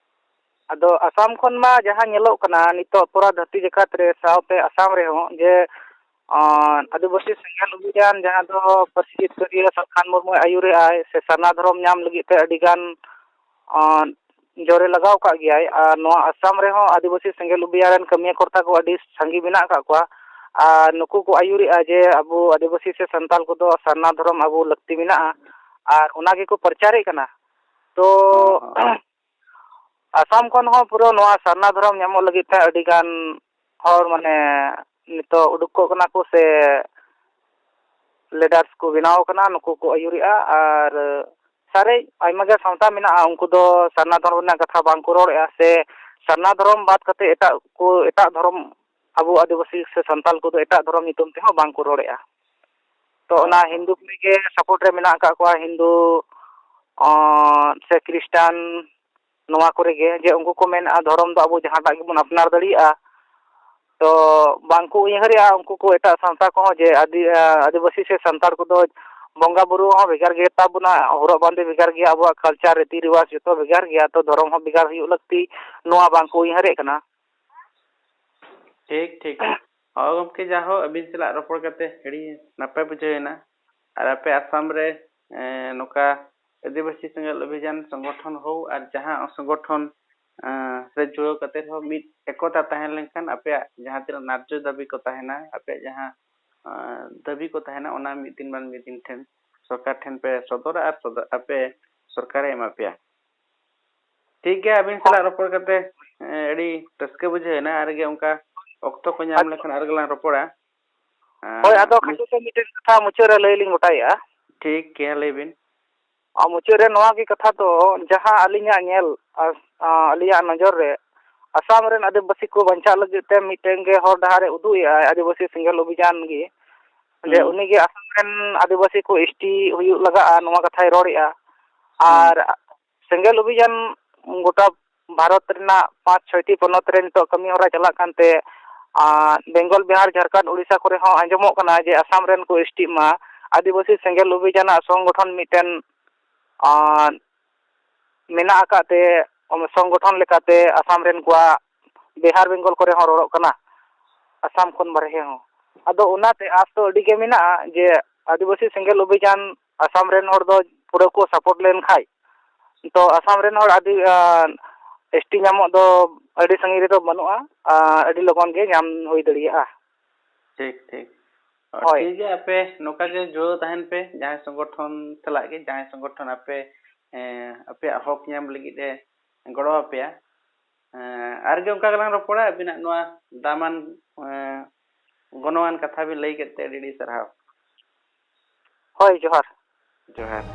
ᱟᱫᱚ ᱟᱥᱟᱢ ᱠᱷᱚᱱ ᱢᱟ ᱡᱟᱦᱟᱸ ᱧᱮᱞᱚᱜ ᱠᱟᱱᱟ ᱱᱤᱛᱚᱜ ᱯᱩᱨᱟ ᱫᱷᱟᱹᱨᱛᱤ ᱡᱟᱠᱟᱛ ᱨᱮ, ᱥᱟᱶᱛᱮ ᱟᱥᱟᱢ ᱨᱮᱦᱚᱸ, ᱡᱮ, ᱟᱸ, ᱟᱹᱫᱤᱵᱟᱹᱥᱤ ᱥᱮᱸᱜᱮᱞ ᱚᱵᱷᱤᱡᱟᱱ, ᱡᱟᱦᱟᱸ ᱫᱚ ᱯᱟᱹᱨᱥᱤ ᱡᱤᱛᱠᱟᱹᱨᱤᱭᱟᱹ ᱥᱟᱞᱠᱷᱟᱱ ᱢᱩᱨᱢᱩᱭ ᱟᱹᱭᱩᱨᱮᱜᱼᱟᱭ, ᱥᱮ ᱥᱟᱨᱱᱟ ᱫᱷᱚᱨᱚᱢ ᱧᱟᱢ ᱞᱟᱹᱜᱤᱫ ᱛᱮ ᱟᱹᱰᱤ ᱜᱟᱱ, ᱟᱸ, ᱡᱳᱨᱮ ᱞᱟᱜᱟᱣ ᱟᱠᱟᱫ ᱜᱮᱭᱟᱭ᱾ ᱟᱨ ᱱᱚᱣᱟ ᱟᱥᱟᱢ ᱨᱮᱦᱚᱸ ᱟᱹᱫᱤᱵᱟᱹᱥᱤ ᱥᱮᱸᱜᱮᱞ ᱚᱵᱷᱤᱡᱟᱱ ᱨᱮᱱ ᱠᱟᱹᱢᱤᱭᱟᱹ ᱠᱚᱨᱛᱟ ᱠᱚ ᱟᱹᱰᱤ ᱥᱟᱸᱜᱮ ᱢᱮᱱᱟᱜ ᱟᱠᱟᱫ ᱠᱚᱣᱟ᱾ ᱟᱨ ᱱᱩᱠᱩ ᱠᱚ ᱟᱹᱭᱩᱨᱮᱜᱼᱟ ᱡᱮ ᱟᱵᱚ ᱟᱹᱫᱤᱵᱟᱹᱥᱤ ᱥᱮ ᱥᱟᱱᱛᱟᱞ ᱠᱚᱫᱚ ᱥᱟᱨᱱᱟ ᱫᱷᱚᱨᱚᱢ ᱟᱵᱚ ᱞᱟᱹᱠᱛᱤ ᱢᱮᱱᱟᱜᱼᱟ, ᱟᱨ ᱚᱱᱟ ᱜᱮᱠᱚ ᱯᱨᱚᱪᱟᱨᱮᱫ ᱠᱟᱱᱟ᱾ ᱛᱚ ᱦᱚᱸ, ᱦᱚᱸ᱾ ᱟᱥᱟᱢ ᱠᱷᱚᱱ ᱦᱚᱸ ᱯᱩᱨᱟᱹ ᱱᱚᱣᱟ ᱥᱟᱨᱱᱟ ᱫᱷᱚᱨᱚᱢ ᱧᱟᱢᱚᱜ ᱞᱟᱹᱜᱤᱫ ᱛᱮ ᱟᱹᱰᱤ ᱜᱟᱱ ᱦᱚᱲ, ᱢᱟᱱᱮ, ᱱᱤᱛᱚᱜ ᱩᱰᱩᱠᱚᱜ ᱠᱟᱱᱟ ᱠᱚ ᱥᱮ leaders ᱠᱚ ᱵᱮᱱᱟᱣ ᱠᱟᱱᱟ, ᱱᱩᱠᱩ ᱠᱚ ᱟᱹᱭᱩᱨᱮᱜᱼᱟ᱾ ᱟᱨ ᱥᱟᱨᱮᱡ ᱟᱭᱢᱟ ᱜᱮ ᱥᱟᱶᱛᱟ ᱢᱮᱱᱟᱜᱼᱟ, ᱩᱱᱠᱩ ᱫᱚ ᱥᱟᱨᱱᱟ ᱫᱷᱚᱨᱚᱢ ᱨᱮᱱᱟᱜ ᱠᱟᱛᱷᱟ ᱵᱟᱝ ᱠᱚ ᱨᱚᱲᱮᱜᱼᱟ, ᱥᱮ ᱥᱟᱨᱱᱟ ᱫᱷᱚᱨᱚᱢ ᱵᱟᱫ ᱠᱟᱛᱮ ᱮᱴᱟᱜ ᱠᱚ, ᱮᱴᱟᱜ ᱫᱷᱚᱨᱚᱢ, ᱟᱵᱚ ᱟᱹᱫᱤᱵᱟᱹᱥᱤ ᱥᱮ ᱥᱟᱱᱛᱟᱞ ᱠᱚᱫᱚ ᱮᱴᱟᱜ ᱫᱷᱚᱨᱚᱢ ᱧᱩᱛᱩᱢ ᱛᱮᱦᱚᱸ ᱵᱟᱝ ᱠᱚ ᱨᱚᱲᱮᱜᱼᱟ᱾ ᱛᱚ ᱚᱱᱟ ᱦᱚᱸ, ᱦᱚᱸ᱾ ᱦᱤᱱᱫᱩ ᱠᱚᱜᱮ support ᱨᱮ ᱢᱮᱱᱟᱜ ᱟᱠᱟᱫ ᱠᱚᱣᱟ, ᱦᱤᱱᱫᱩ, ᱚᱸ, ᱥᱮ ᱠᱷᱨᱤᱥᱴᱟᱱ, ᱱᱚᱣᱟ ᱠᱚᱨᱮ ᱜᱮ, ᱡᱮ ᱩᱱᱠᱩ ᱠᱚ ᱢᱮᱱᱮᱜᱼᱟ ᱫᱷᱚᱨᱚᱢ ᱫᱚ ᱟᱵᱚ ᱡᱟᱦᱟᱸᱴᱟᱜ ᱜᱮᱵᱚᱱ ᱟᱯᱱᱟᱨ ᱫᱟᱲᱮᱭᱟᱜᱼᱟ᱾ ᱛᱚ ᱵᱟᱝ ᱠᱚ ᱩᱭᱦᱟᱹᱨᱮᱜᱼᱟ ᱩᱱᱠᱩ ᱠᱚ ᱮᱴᱟᱜ ᱥᱟᱶᱛᱟ ᱠᱚᱦᱚᱸ ᱡᱮ ᱟᱹᱫᱤ-, ᱟᱹᱫᱤᱵᱟᱹᱥᱤ ᱥᱮ ᱥᱟᱱᱛᱟᱲ ᱠᱚᱫᱚ ᱵᱚᱸᱜᱟ ᱵᱩᱨᱩ ᱦᱚᱸ ᱵᱷᱮᱜᱟᱨ ᱜᱮ ᱛᱟᱵᱚᱱᱟ, ᱦᱚᱨᱚᱜ ᱵᱟᱸᱫᱮ ᱵᱷᱮᱜᱟᱨ ᱜᱮᱭᱟ, ᱟᱵᱚᱣᱟᱜ culture ᱨᱤᱛᱤ ᱨᱮᱣᱟᱡᱽ ᱡᱚᱛᱚ ᱵᱷᱮᱜᱟᱨ ᱜᱮᱭᱟ, ᱛᱚ ᱫᱷᱚᱨᱚᱢ ᱦᱚᱸ ᱵᱷᱮᱜᱟᱨ ᱦᱩᱭᱩᱜ ᱞᱟᱹᱠᱛᱤ, ᱱᱚᱣᱟ ᱵᱟᱝ ᱠᱚ ᱩᱭᱦᱟᱹᱨᱮᱫ ᱠᱟᱱᱟ᱾ ᱴᱷᱤᱠ, ᱴᱷᱤᱠ᱾ ᱦᱚᱸ ᱜᱚᱢᱠᱮ, ᱡᱟᱦᱳ, ᱟᱹᱵᱤᱱ ᱥᱟᱞᱟᱜ ᱨᱚᱯᱚᱲ ᱠᱟᱛᱮ ᱟᱹᱰᱤ ᱱᱟᱯᱟᱭ ᱵᱩᱡᱷᱟᱹᱣ ᱮᱱᱟ᱾ ᱟᱨ ᱟᱯᱮ ᱟᱥᱟᱢ ᱨᱮ, ᱮᱸ, ᱱᱚᱝᱠᱟ ᱟᱹᱫᱤᱵᱟᱹᱥᱤ ᱥᱮᱸᱜᱮᱞ ᱚᱵᱷᱤᱡᱟᱱ ᱥᱚᱝᱜᱚᱴᱷᱚᱱ ᱦᱳ ᱟᱨ ᱡᱟᱦᱟᱸ ᱥᱚᱝᱜᱚᱴᱷᱚᱱ ᱟᱸ, ᱨᱮ ᱡᱩᱲᱟᱹᱣ ᱠᱟᱛᱮ ᱨᱮᱦᱚᱸ ᱢᱤᱫ ᱮᱠᱚᱛᱟ ᱛᱟᱦᱮᱸ ᱞᱮᱱᱠᱷᱟᱱ ᱟᱯᱮᱭᱟᱜ ᱡᱟᱦᱟᱸ ᱛᱤᱱᱟᱹᱜ ᱱᱟᱨᱡᱚ ᱫᱟᱹᱵᱤ ᱠᱚ ᱛᱟᱦᱮᱱᱟ, ᱟᱯᱮᱭᱟᱜ ᱡᱟᱦᱟᱸ, ᱟᱸ, ᱫᱟᱹᱵᱤ ᱠᱚ ᱛᱟᱦᱮᱱᱟ, ᱚᱱᱟ ᱢᱤᱫ ᱫᱤᱱ ᱵᱟᱝ ᱢᱤᱫ ᱫᱤᱱ ᱴᱷᱮᱱ ᱥᱚᱨᱠᱟᱨ ᱴᱷᱮᱱ ᱯᱮ ᱥᱚᱫᱚᱨᱟ ᱟᱨ ᱥᱚᱫᱚᱨ, ᱟᱯᱮ ᱥᱚᱨᱠᱟᱨᱮ ᱮᱢᱟ ᱯᱮᱭᱟ᱾ ᱴᱷᱤᱠ ᱜᱮᱭᱟ, ᱟᱹᱵᱤᱱ ᱥᱟᱞᱟᱜ ᱨᱚᱯᱚᱲ ᱠᱟᱛᱮ, ᱮᱸ, ᱟᱹᱰᱤ ᱨᱟᱹᱥᱠᱟᱹ ᱵᱩᱡᱷᱟᱹᱣ ᱮᱱᱟ᱾ ᱟᱨ ᱜᱮ ᱚᱱᱠᱟ ᱚᱠᱛᱚ ᱠᱚ ᱧᱟᱢ ᱞᱮᱠᱷᱟᱱ ᱟᱨ ᱜᱮᱞᱟᱝ ᱨᱚᱯᱚᱲᱟ᱾ ᱦᱳᱭ, ᱟᱫᱚ ᱠᱷᱟᱴᱚ ᱛᱮ ᱢᱤᱫᱴᱮᱱ ᱠᱟᱛᱷᱟ ᱢᱩᱪᱟᱹᱫ ᱨᱮ ᱞᱟᱹᱭ ᱞᱤᱧ ᱜᱚᱴᱟᱭᱮᱫᱼᱟ᱾ ᱴᱷᱤᱠ ᱜᱮᱭᱟ, ᱞᱟᱹᱭ ᱵᱤᱱ᱾ ᱟᱨ ᱢᱩᱪᱟᱹᱫ ᱨᱮ ᱱᱚᱣᱟ ᱜᱮ ᱠᱟᱛᱷᱟ ᱫᱚ, ᱡᱟᱦᱟᱸ ᱟᱹᱞᱤᱧᱟᱜ ᱧᱮᱞ, ᱟᱨ, ᱟᱨ ᱟᱹᱞᱤᱧᱟᱜ ᱱᱚᱡᱚᱨ ᱨᱮ, ᱟᱥᱟᱢ ᱨᱮᱱ ᱟᱹᱫᱤᱵᱟᱹᱥᱤ ᱠᱚ ᱵᱟᱧᱪᱟᱜ ᱞᱟᱹᱜᱤᱫ ᱛᱮ ᱢᱤᱫᱴᱮᱱ ᱜᱮ ᱦᱚᱨ ᱰᱟᱦᱟᱨ ᱮ ᱩᱫᱩᱜ ᱮᱫᱼᱟ, ᱟᱹᱫᱤᱵᱟᱹᱥᱤ ᱥᱮᱸᱜᱮᱞ ᱚᱵᱷᱤᱡᱟᱱ ᱜᱮ᱾ ᱡᱮ ᱦᱩᱸ᱾ ᱩᱱᱤ ᱜᱮ ᱟᱥᱟᱢ ᱨᱮᱱ ᱟᱹᱫᱤᱵᱟᱹᱥᱤ ᱠᱚ ᱮᱥ ᱴᱤ ᱦᱩᱭᱩᱜ ᱞᱟᱜᱟᱜᱼᱟ, ᱱᱚᱣᱟ ᱠᱟᱛᱷᱟᱭ ᱨᱚᱲᱮᱫᱼᱟ᱾ ᱦᱩᱸ᱾ ᱟᱨ ᱥᱮᱸᱜᱮᱞ ᱚᱵᱷᱤᱡᱟᱱ ᱜᱚᱴᱟ ᱵᱷᱟᱨᱚᱛ ᱨᱮᱱᱟᱜ ᱯᱟᱸᱪ ᱪᱷᱚᱭᱴᱤ ᱯᱚᱱᱚᱛ ᱨᱮ ᱱᱤᱛᱚᱜ ᱠᱟᱹᱢᱤ ᱦᱚᱨᱟ ᱪᱟᱞᱟᱜ ᱠᱟᱱᱛᱮ, ᱟᱨ ᱵᱮᱝᱜᱚᱞ, ᱵᱤᱦᱟᱨ, ᱡᱷᱟᱲᱠᱷᱚᱸᱰ, ᱳᱰᱤᱥᱟ ᱠᱚᱨᱮ ᱦᱚᱸ ᱟᱸᱡᱚᱢᱚᱜ ᱠᱟᱱᱟ ᱡᱮ ᱟᱥᱟᱢ ᱨᱮᱱ ᱠᱚ ᱮᱥ ᱴᱤᱜ ᱢᱟ᱾ ᱟᱹᱫᱤᱵᱟᱹᱥᱤ ᱥᱮᱸᱜᱮᱞ ᱚᱵᱷᱤᱡᱟᱱᱟᱜ ᱥᱚᱝᱜᱚᱴᱷᱚᱱ ᱢᱤᱫᱴᱮᱱ, ᱟᱨ, ᱢᱮᱱᱟᱜ ᱟᱠᱟᱫ ᱛᱮ, ᱥᱚᱝᱜᱚᱴᱷᱚᱱ ᱞᱮᱠᱟᱛᱮ ᱟᱥᱟᱢ ᱨᱮᱱ ᱠᱚᱣᱟᱜ ᱵᱤᱦᱟᱨ ᱵᱮᱝᱜᱚᱞ ᱠᱚᱨᱮ ᱦᱚᱸ ᱨᱚᱲᱚᱜ ᱠᱟᱱᱟ, ᱟᱥᱟᱢ ᱠᱷᱚᱱ ᱵᱟᱨᱦᱮ ᱦᱚᱸ᱾ ᱟᱫᱚ ᱚᱱᱟᱛᱮ ᱟᱸᱥ ᱫᱚ ᱟᱹᱰᱤ ᱜᱮ ᱢᱮᱱᱟᱜᱼᱟ ᱡᱮ ᱟᱹᱫᱤᱵᱟᱹᱥᱤ ᱥᱮᱸᱜᱮᱞ ᱚᱵᱷᱤᱡᱟᱱ ᱟᱥᱟᱢ ᱨᱮᱱ ᱦᱚᱲ ᱫᱚ ᱯᱩᱨᱟᱹ ᱠᱚ ᱥᱟᱯᱳᱨᱴ ᱞᱮᱱ ᱠᱷᱟᱡ, ᱛᱚ ᱟᱥᱟᱢ ᱨᱮᱱ ᱦᱚᱲ ᱟᱹᱰᱤ, ᱟᱸ, ᱮᱥ ᱴᱤ ᱧᱟᱢᱚᱜ ᱫᱚ ᱟᱹᱰᱤ ᱥᱟᱺᱜᱤᱧ ᱨᱮᱫᱚ ᱵᱟᱹᱱᱩᱜᱼᱟ, ᱟᱸ, ᱟᱹᱰᱤ ᱞᱚᱜᱚᱱ ᱜᱮ ᱧᱟᱢ ᱦᱩᱭ ᱫᱟᱲᱮᱭᱟᱜᱼᱟ᱾ ᱴᱷᱤᱠ, ᱴᱷᱤᱠ᱾ ᱦᱳᱭ᱾ ᱴᱷᱤᱠ ᱜᱮᱭᱟ, ᱟᱯᱮ ᱱᱚᱝᱠᱟ ᱜᱮ ᱡᱩᱲᱟᱹᱣ ᱛᱟᱦᱮᱱ ᱯᱮ, ᱡᱟᱦᱟᱸᱭ ᱥᱚᱝᱜᱚᱴᱷᱚᱱ ᱥᱟᱞᱟᱜ ᱜᱮ, ᱡᱟᱦᱟᱸᱭ ᱥᱚᱝᱜᱚᱴᱷᱚᱱ ᱟᱯᱮ, ᱮᱸ, ᱟᱯᱮᱭᱟᱜ ᱦᱚᱠ ᱧᱟᱢ ᱞᱟᱹᱜᱤᱫ ᱮ ᱜᱚᱲᱚ ᱟᱯᱮᱭᱟ᱾ ᱮᱸ, ᱟᱨ ᱜᱮ ᱚᱱᱠᱟ ᱜᱮᱞᱟᱝ ᱨᱚᱯᱚᱲᱟ᱾ ᱟᱹᱵᱤᱱᱟᱜ ᱱᱚᱣᱟ ᱫᱟᱢᱟᱱ, ᱮᱸ, ᱜᱚᱱᱚᱝᱟᱱ ᱠᱟᱛᱷᱟ ᱵᱤᱱ ᱞᱟᱹᱭ ᱠᱮᱫ ᱛᱮ ᱟᱹᱰᱤ ᱟᱹᱰᱤ ᱥᱟᱨᱦᱟᱣ᱾ ᱦᱳᱭ, ᱡᱚᱦᱟᱨ᱾ ᱡᱚᱦᱟᱨ᱾